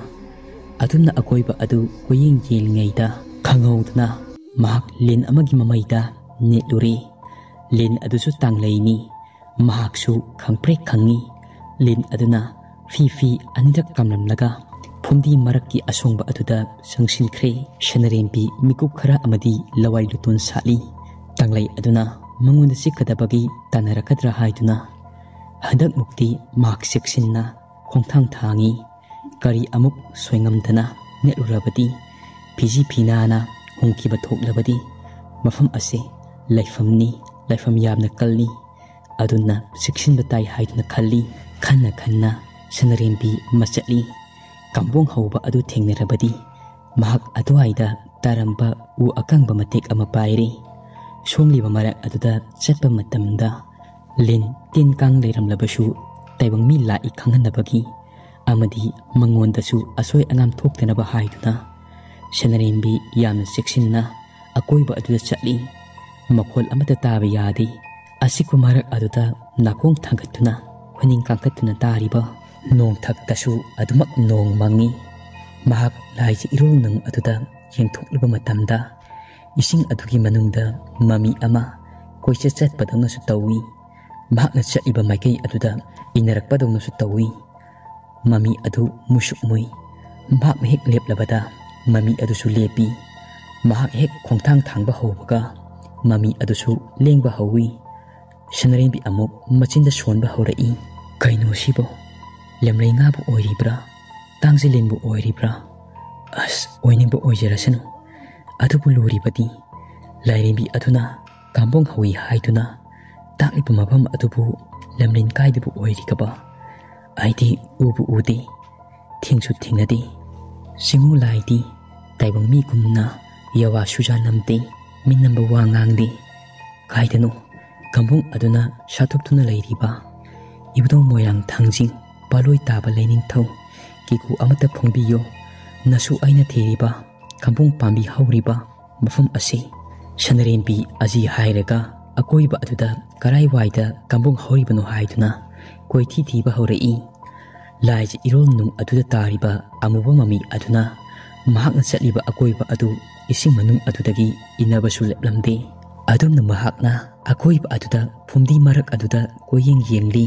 ꯑꯗꯨꯝꯅ ꯑꯀꯣꯏꯕ ꯑꯗꯨ ꯀꯣꯏꯌꯦꯡ ꯌꯦꯡꯂꯤꯉꯩꯗ ꯈꯪꯍꯧꯗꯅ ꯃꯍꯥꯛ ꯂꯤꯟ ꯑꯃꯒꯤ ꯃꯃꯩꯗ ꯅꯦꯠꯂꯨꯔꯦ꯫ ꯂꯤꯟ ꯑꯗꯨꯁꯨ ꯇꯥꯡꯂꯩꯅꯤ꯫ ꯃꯍꯥꯛꯁꯨ ꯈꯪꯄ꯭ꯔꯦꯛ ꯈꯪꯉꯤ꯫ ꯂꯤꯟ ꯑꯗꯨꯅ ꯐꯤ ꯐꯤ ꯑꯅꯤꯔꯛ ꯀꯥꯝꯂꯝꯂꯒ ꯐꯨꯝꯗꯤ ꯃꯔꯛꯀꯤ ꯑꯁꯣꯡꯕ ꯑꯗꯨꯗ ꯆꯪꯁꯤꯟꯈ꯭ꯔꯦ꯫ ꯁꯅꯔꯦꯝꯕꯤ ꯃꯤꯀꯨꯞ ꯈꯔ ꯑꯃꯗꯤ ꯂꯋꯥꯏ ꯂꯨꯇꯣꯟ ꯁꯥꯠꯂꯤ꯫ ꯇꯥꯡꯂꯩ ꯑꯗꯨꯅ ꯃꯉꯣꯟꯗ ꯆꯤꯛꯀꯗꯕꯒꯤ ꯇꯥꯟꯅꯔꯛꯀꯗ꯭ꯔꯥ ꯍꯥꯏꯗꯨꯅ ꯍꯟꯗꯛꯃꯨꯛꯇꯤ ꯃꯍꯥꯛ ꯆꯦꯛꯁꯤꯟꯅ ꯈꯣꯡꯊꯥꯡ ꯊꯥꯡꯏ꯫ ꯀꯔꯤ ꯑꯃꯨꯛ ꯁꯣꯏꯉꯝꯗꯅ ꯅꯦꯠꯂꯨꯔꯕꯗꯤ, ꯐꯤꯖꯤ ꯐꯤꯅꯥꯅ ꯍꯨꯝꯈꯤꯕ ꯊꯣꯛꯂꯕꯗꯤ ꯃꯐꯝ ꯑꯁꯤ ꯂꯩꯐꯝꯅꯤ, ꯂꯩꯐꯝ ꯌꯥꯝꯅ ꯀꯜꯂꯤ꯫ ꯑꯗꯨꯅ ꯆꯦꯛꯁꯤꯟꯕ ꯇꯥꯏ ꯍꯥꯏꯗꯨꯅ ꯈꯜꯂꯤ꯫ ꯈꯟꯅ ꯈꯟꯅ ꯁꯅꯔꯦꯝꯕꯤ ꯃꯆꯠꯂꯤ꯫ ꯀꯝꯕꯣꯡ ꯍꯧꯕ ꯑꯗꯨ ꯊꯦꯡꯅꯔꯕꯗꯤ ꯃꯍꯥꯛ ꯑꯗꯨꯋꯥꯏꯗ ꯇꯥꯔꯝꯕ ꯎ ꯑꯀꯪꯕ ꯃꯇꯦꯛ ꯑꯃ ꯄꯥꯏꯔꯤ꯫ ꯁꯣꯡꯂꯤꯕ ꯃꯔꯛ ꯑꯗꯨꯗ ꯆꯠꯄ ꯃꯇꯝꯗ ꯂꯤꯟ ꯇꯤꯟ ꯀꯥꯡ ꯂꯩꯔꯝꯂꯕꯁꯨ ꯇꯥꯏꯕꯪ ꯃꯤ ꯂꯥꯛꯏ ꯈꯪꯍꯟꯅꯕꯒꯤ ꯑꯃꯗꯤ ꯃꯉꯣꯟꯗꯁꯨ ꯑꯁꯣꯏ ꯑꯉꯥꯝ ꯊꯣꯛꯇꯅꯕ ꯍꯥꯏꯗꯨꯅ ꯁꯅꯔꯦꯝꯕꯤ ꯌꯥꯝꯅ ꯆꯦꯛꯁꯤꯟꯅ ꯑꯀꯣꯏꯕ ꯑꯗꯨꯗ ꯆꯠꯂꯤ꯫ ꯃꯈꯣꯜ ꯑꯃꯠꯇ ꯇꯥꯕ ꯌꯥꯗꯦ꯫ ꯑꯆꯤꯛꯄ ꯃꯔꯛ ꯑꯗꯨꯗ ꯅꯥꯀꯣꯡ ꯊꯥꯡꯒꯠꯇꯨꯅ ꯈꯨꯅꯤꯡ ꯀꯥꯡꯈꯠꯇꯨꯅ ꯇꯥꯔꯤꯕ ꯅꯣꯡꯊꯛꯇꯁꯨ ꯑꯗꯨꯃꯛ ꯅꯣꯡ ꯃꯪꯉꯤ꯫ ꯃꯍꯥꯛ ꯂꯥꯏꯖ ꯏꯔꯣꯜ ꯅꯨꯡ ꯑꯗꯨꯗ ꯌꯦꯡꯊꯣꯛꯂꯨꯕ ꯃꯇꯝꯗ, ꯏꯁꯤꯡ ꯑꯗꯨꯒꯤ ꯃꯅꯨꯡꯗ ꯃꯃꯤ ꯑꯃ ꯀꯣꯏꯆꯠ ꯆꯠꯄꯗꯧꯅꯁꯨ ꯇꯧꯏ꯫ ꯃꯍꯥꯛꯅ ꯆꯠꯂꯤꯕ ꯃꯥꯏꯀꯩ ꯑꯗꯨꯗ ꯏꯟꯅꯔꯛꯄꯗꯧꯅꯁꯨ ꯇꯧꯏ꯫ ꯃꯃꯤ ꯑꯗꯨ ꯃꯨꯁꯨꯛ ꯃꯨꯏ꯫ ꯃꯍꯥꯛꯅ ꯍꯦꯛ ꯂꯦꯞꯂꯕꯗ ꯃꯃꯤ ꯑꯗꯨꯁꯨ ꯂꯦꯞꯄꯤ꯫ ꯃꯍꯥꯛ ꯍꯦꯛ ꯈꯣꯡꯊꯥꯡ ꯊꯥꯡꯕ ꯍꯧꯕꯒ ꯃꯃꯤ ꯑꯗꯨꯁꯨ ꯂꯦꯡꯕ ꯍꯧꯏ꯫ ꯁꯅꯔꯦꯝꯕꯤ ꯑꯃꯨꯛ ꯃꯆꯤꯟꯗ ꯁꯣꯟꯕ ꯍꯧꯔꯛꯏ꯫ "ꯀꯩꯅꯣ ꯁꯤꯕꯣ? ꯂꯦꯝꯂꯩ ꯉꯥꯕꯨ ꯑꯣꯏꯔꯤꯕ꯭ꯔꯥ? ꯇꯥꯡꯖꯂꯤꯟꯕꯨ ꯑꯣꯏꯔꯤꯕ꯭ꯔꯥ? ꯑꯁ, ꯑꯣꯏꯅꯤꯡꯕ ꯑꯣꯏꯖꯔꯁꯅꯨ꯫ ꯑꯗꯨꯕꯨ ꯂꯨꯔꯤꯕꯗꯤ ꯂꯥꯏꯔꯦꯝꯕꯤ ꯑꯗꯨꯅ ꯀꯥꯝꯕꯣꯡ ꯍꯧꯏ ꯍꯥꯏꯗꯨꯅ ꯇꯥꯛꯂꯤꯕ ꯃꯐꯝ ꯑꯗꯨꯕꯨ ꯂꯝꯂꯦꯟ ꯀꯥꯏꯗꯕꯨ ꯑꯣꯏꯔꯤꯒꯕ? ꯑꯩꯗꯤ ꯎꯕꯨ ꯎꯗꯦ, ꯊꯦꯡꯁꯨ ꯊꯦꯡꯅꯗꯦ꯫ ꯆꯤꯡꯉꯨ ꯂꯥꯏꯗꯤ ꯇꯥꯏꯕꯪ ꯃꯤꯒꯨꯝꯅ ꯌꯥꯋꯥ ꯁꯨꯖꯥ ꯅꯝꯗꯦ, ꯃꯤꯅꯝꯕ ꯋꯥ ꯉꯥꯡꯗꯦ꯫ ꯀꯥꯏꯗꯅꯣ ꯀꯥꯝꯕꯣꯡ ꯑꯗꯨꯅ ꯁꯥꯊꯨꯞꯇꯨꯅ ꯂꯩꯔꯤꯕ? ꯏꯕꯨꯙꯧ ꯃꯣꯏꯔꯥꯡ ꯊꯥꯡꯖꯤꯡ, ꯄꯥꯂꯣꯏ ꯇꯥꯕ ꯂꯩꯅꯤꯡꯊꯧ, ꯀꯤꯀꯨ ꯑꯃꯠꯇ ꯐꯣꯡꯕꯤꯌꯣ꯫ ꯅꯁꯨ ꯑꯩꯅ ꯊꯤꯔꯤꯕ ꯀꯥꯝꯕꯣꯡ ꯄꯥꯝꯕꯤ ꯍꯧꯔꯤꯕ ꯃꯐꯝ ꯑꯁꯤ ꯁꯅꯔꯦꯝꯕꯤ ꯑꯖꯤ ꯍꯥꯏꯔꯒ ꯑꯀꯣꯏꯕ ꯑꯗꯨꯗ ꯀꯔꯥꯏꯋꯥꯏꯗ ꯀꯥꯝꯕꯣꯡ ꯍꯧꯔꯤꯕꯅꯣ ꯍꯥꯏꯗꯨꯅ ꯀꯣꯏꯊꯤ ꯊꯤꯕ ꯍꯧꯔꯛꯏ꯫ ꯂꯥꯏꯖ ꯏꯔꯣꯜ ꯅꯨꯡ ꯑꯗꯨꯗ ꯇꯥꯔꯤꯕ ꯑꯃꯨꯕ ꯃꯃꯤ ꯑꯗꯨꯅ ꯃꯍꯥꯛꯅ ꯆꯠꯂꯤꯕ ꯑꯀꯣꯏꯕ ꯑꯗꯨ ꯏꯁꯤꯡ ꯃꯅꯨꯡ ꯑꯗꯨꯗꯒꯤ ꯏꯟꯅꯕꯁꯨ ꯂꯦꯞꯂꯝꯗꯦ꯫ ꯑꯗꯨꯝꯅ ꯃꯍꯥꯛꯅ ꯑꯀꯣꯏꯕ ꯑꯗꯨꯗ ꯐꯨꯝꯗꯤ ꯃꯔꯛ ꯑꯗꯨꯗ ꯀꯣꯏꯌꯦꯡ ꯌꯦꯡꯂꯤ꯫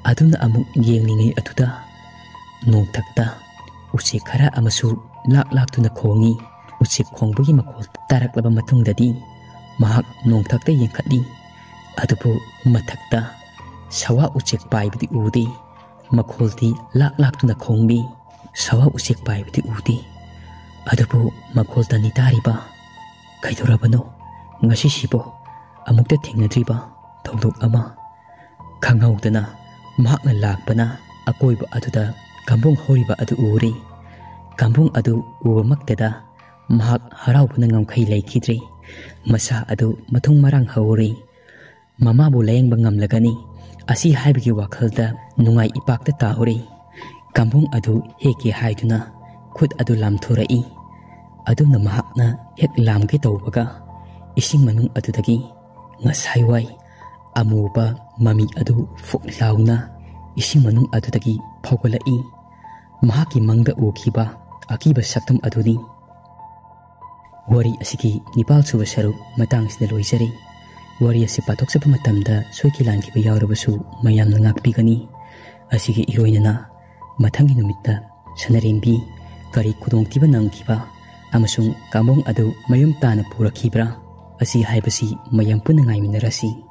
ꯑꯗꯨꯝꯅ ꯑꯃꯨꯛ ꯌꯦꯡꯂꯤꯉꯩ ꯑꯗꯨꯗ ꯅꯣꯡꯊꯛꯇ ꯎꯆꯦꯛ ꯈꯔ ꯑꯃꯁꯨ ꯂꯥꯛ ꯂꯥꯛꯇꯨꯅ ꯈꯣꯡꯏ꯫ ꯎꯆꯦꯛ ꯈꯣꯡꯕꯒꯤ ꯃꯈꯣꯜ ꯇꯥꯔꯛꯂꯕ ꯃꯇꯨꯡꯗꯗꯤ ꯃꯍꯥꯛ ꯅꯣꯡꯊꯛꯇ ꯌꯦꯡꯈꯠꯂꯤ꯫ ꯑꯗꯨꯕꯨ ꯃꯊꯛꯇ ꯁꯋꯥ ꯎꯆꯦꯛ ꯄꯥꯏꯕꯗꯤ ꯎꯗꯦ꯫ ꯃꯈꯣꯜꯗꯤ ꯂꯥꯛ ꯂꯥꯛꯇꯨꯅ ꯈꯣꯡꯂꯤ꯫ ꯁꯋꯥ ꯎꯆꯦꯛ ꯄꯥꯏꯕꯗꯤ ꯎꯗꯦ꯫ ꯑꯗꯨꯕꯨ ꯃꯈꯣꯜ ꯇꯅꯤ ꯇꯥꯔꯤꯕ꯫ ꯀꯩꯗꯧꯔꯕꯅꯣ? ꯉꯁꯤꯁꯤꯕꯣ ꯑꯃꯨꯛꯇ ꯊꯦꯡꯅꯗ꯭ꯔꯤꯕ ꯊꯧꯗꯣꯛ ꯑꯃ꯫ ꯈꯪꯍꯧꯗꯅ ꯃꯍꯥꯛꯅ ꯂꯥꯛꯄꯅ ꯑꯀꯣꯏꯕ ꯑꯗꯨꯗ ꯀꯥꯝꯕꯣꯡ ꯍꯧꯔꯤꯕ ꯑꯗꯨ ꯎꯔꯦ꯫ ꯀꯥꯝꯕꯣꯡ ꯑꯗꯨ ꯎꯕꯃꯛꯇꯗ ꯃꯍꯥꯛ ꯍꯔꯥꯎꯕꯅ ꯉꯝꯈꯩ ꯂꯩꯈꯤꯗ꯭ꯔꯦ꯫ ꯃꯁꯥ ꯑꯗꯨ ꯃꯊꯨꯝ ꯃꯔꯥꯡ ꯍꯧꯔꯦ꯫ ꯃꯃꯥꯕꯨ ꯂꯥꯌꯦꯡꯕ ꯉꯝꯂꯒꯅꯤ ꯑꯁꯤ ꯍꯥꯏꯕꯒꯤ ꯋꯥꯈꯜꯗ ꯅꯨꯡꯉꯥꯏ ꯏꯄꯥꯛꯇ ꯇꯥꯍꯧꯔꯦ꯫ ꯀꯥꯝꯕꯣꯡ ꯑꯗꯨ ꯍꯦꯛꯀꯦ ꯍꯥꯏꯗꯨꯅ ꯈꯨꯠ ꯑꯗꯨ ꯂꯥꯝꯊꯣꯔꯛꯏ꯫ ꯑꯗꯨꯝꯅ ꯃꯍꯥꯛꯅ ꯍꯦꯛ ꯂꯥꯝꯒꯦ ꯇꯧꯕꯒ ꯏꯁꯤꯡ ꯃꯅꯨꯡ ꯑꯗꯨꯗꯒꯤ ꯉꯁꯥꯏ ꯋꯥꯏ ꯑꯃꯨꯕ ꯃꯃꯤ ꯑꯗꯨ ꯐꯨꯛ ꯂꯥꯎꯅ ꯏꯁꯤꯡ ꯃꯅꯨꯡ ꯑꯗꯨꯗꯒꯤ ꯐꯥꯎꯒꯠꯂꯛꯏ꯫ ꯃꯍꯥꯛꯀꯤ ꯃꯪꯗ ꯎꯈꯤꯕ ꯑꯀꯤꯕ ꯁꯛꯇꯝ ꯑꯗꯨꯅꯤ꯫ ꯋꯥꯔꯤ ꯑꯁꯤꯒꯤ ꯅꯤꯄꯥꯜ ꯁꯨꯕ ꯁꯔꯨꯛ ꯃꯇꯥꯡꯁꯤꯗ ꯂꯣꯏꯖꯔꯦ꯫ ꯋꯥꯔꯤ ꯑꯁꯤ ꯄꯥꯊꯣꯛꯆꯕ ꯃꯇꯝꯗ ꯁꯣꯏꯈꯤ ꯂꯥꯟꯈꯤꯕ ꯌꯥꯎꯔꯕꯁꯨ ꯃꯌꯥꯝꯅ ꯉꯥꯛꯄꯤꯒꯅꯤ꯫ ꯑꯁꯤꯒꯤ ꯏꯔꯣꯏꯅꯅ ꯃꯊꯪꯒꯤ ꯅꯨꯃꯤꯠꯇ ꯁꯅꯔꯦꯝꯕꯤ ꯀꯔꯤ ꯈꯨꯗꯣꯡꯊꯤꯕ ꯅꯪꯈꯤꯕ ꯑꯃꯁꯨꯡ ꯀꯥꯡꯕꯣꯡ ꯑꯗꯨ ꯃꯌꯨꯝ ꯇꯥꯅ ꯄꯨꯔꯛꯈꯤꯕ꯭ꯔꯥ, ꯑꯁꯤ ꯍꯥꯏꯕꯁꯤ ꯃꯌꯥꯝ ꯄꯨꯟꯅ ꯉꯥꯏꯃꯤꯟꯅꯔꯁꯤ꯫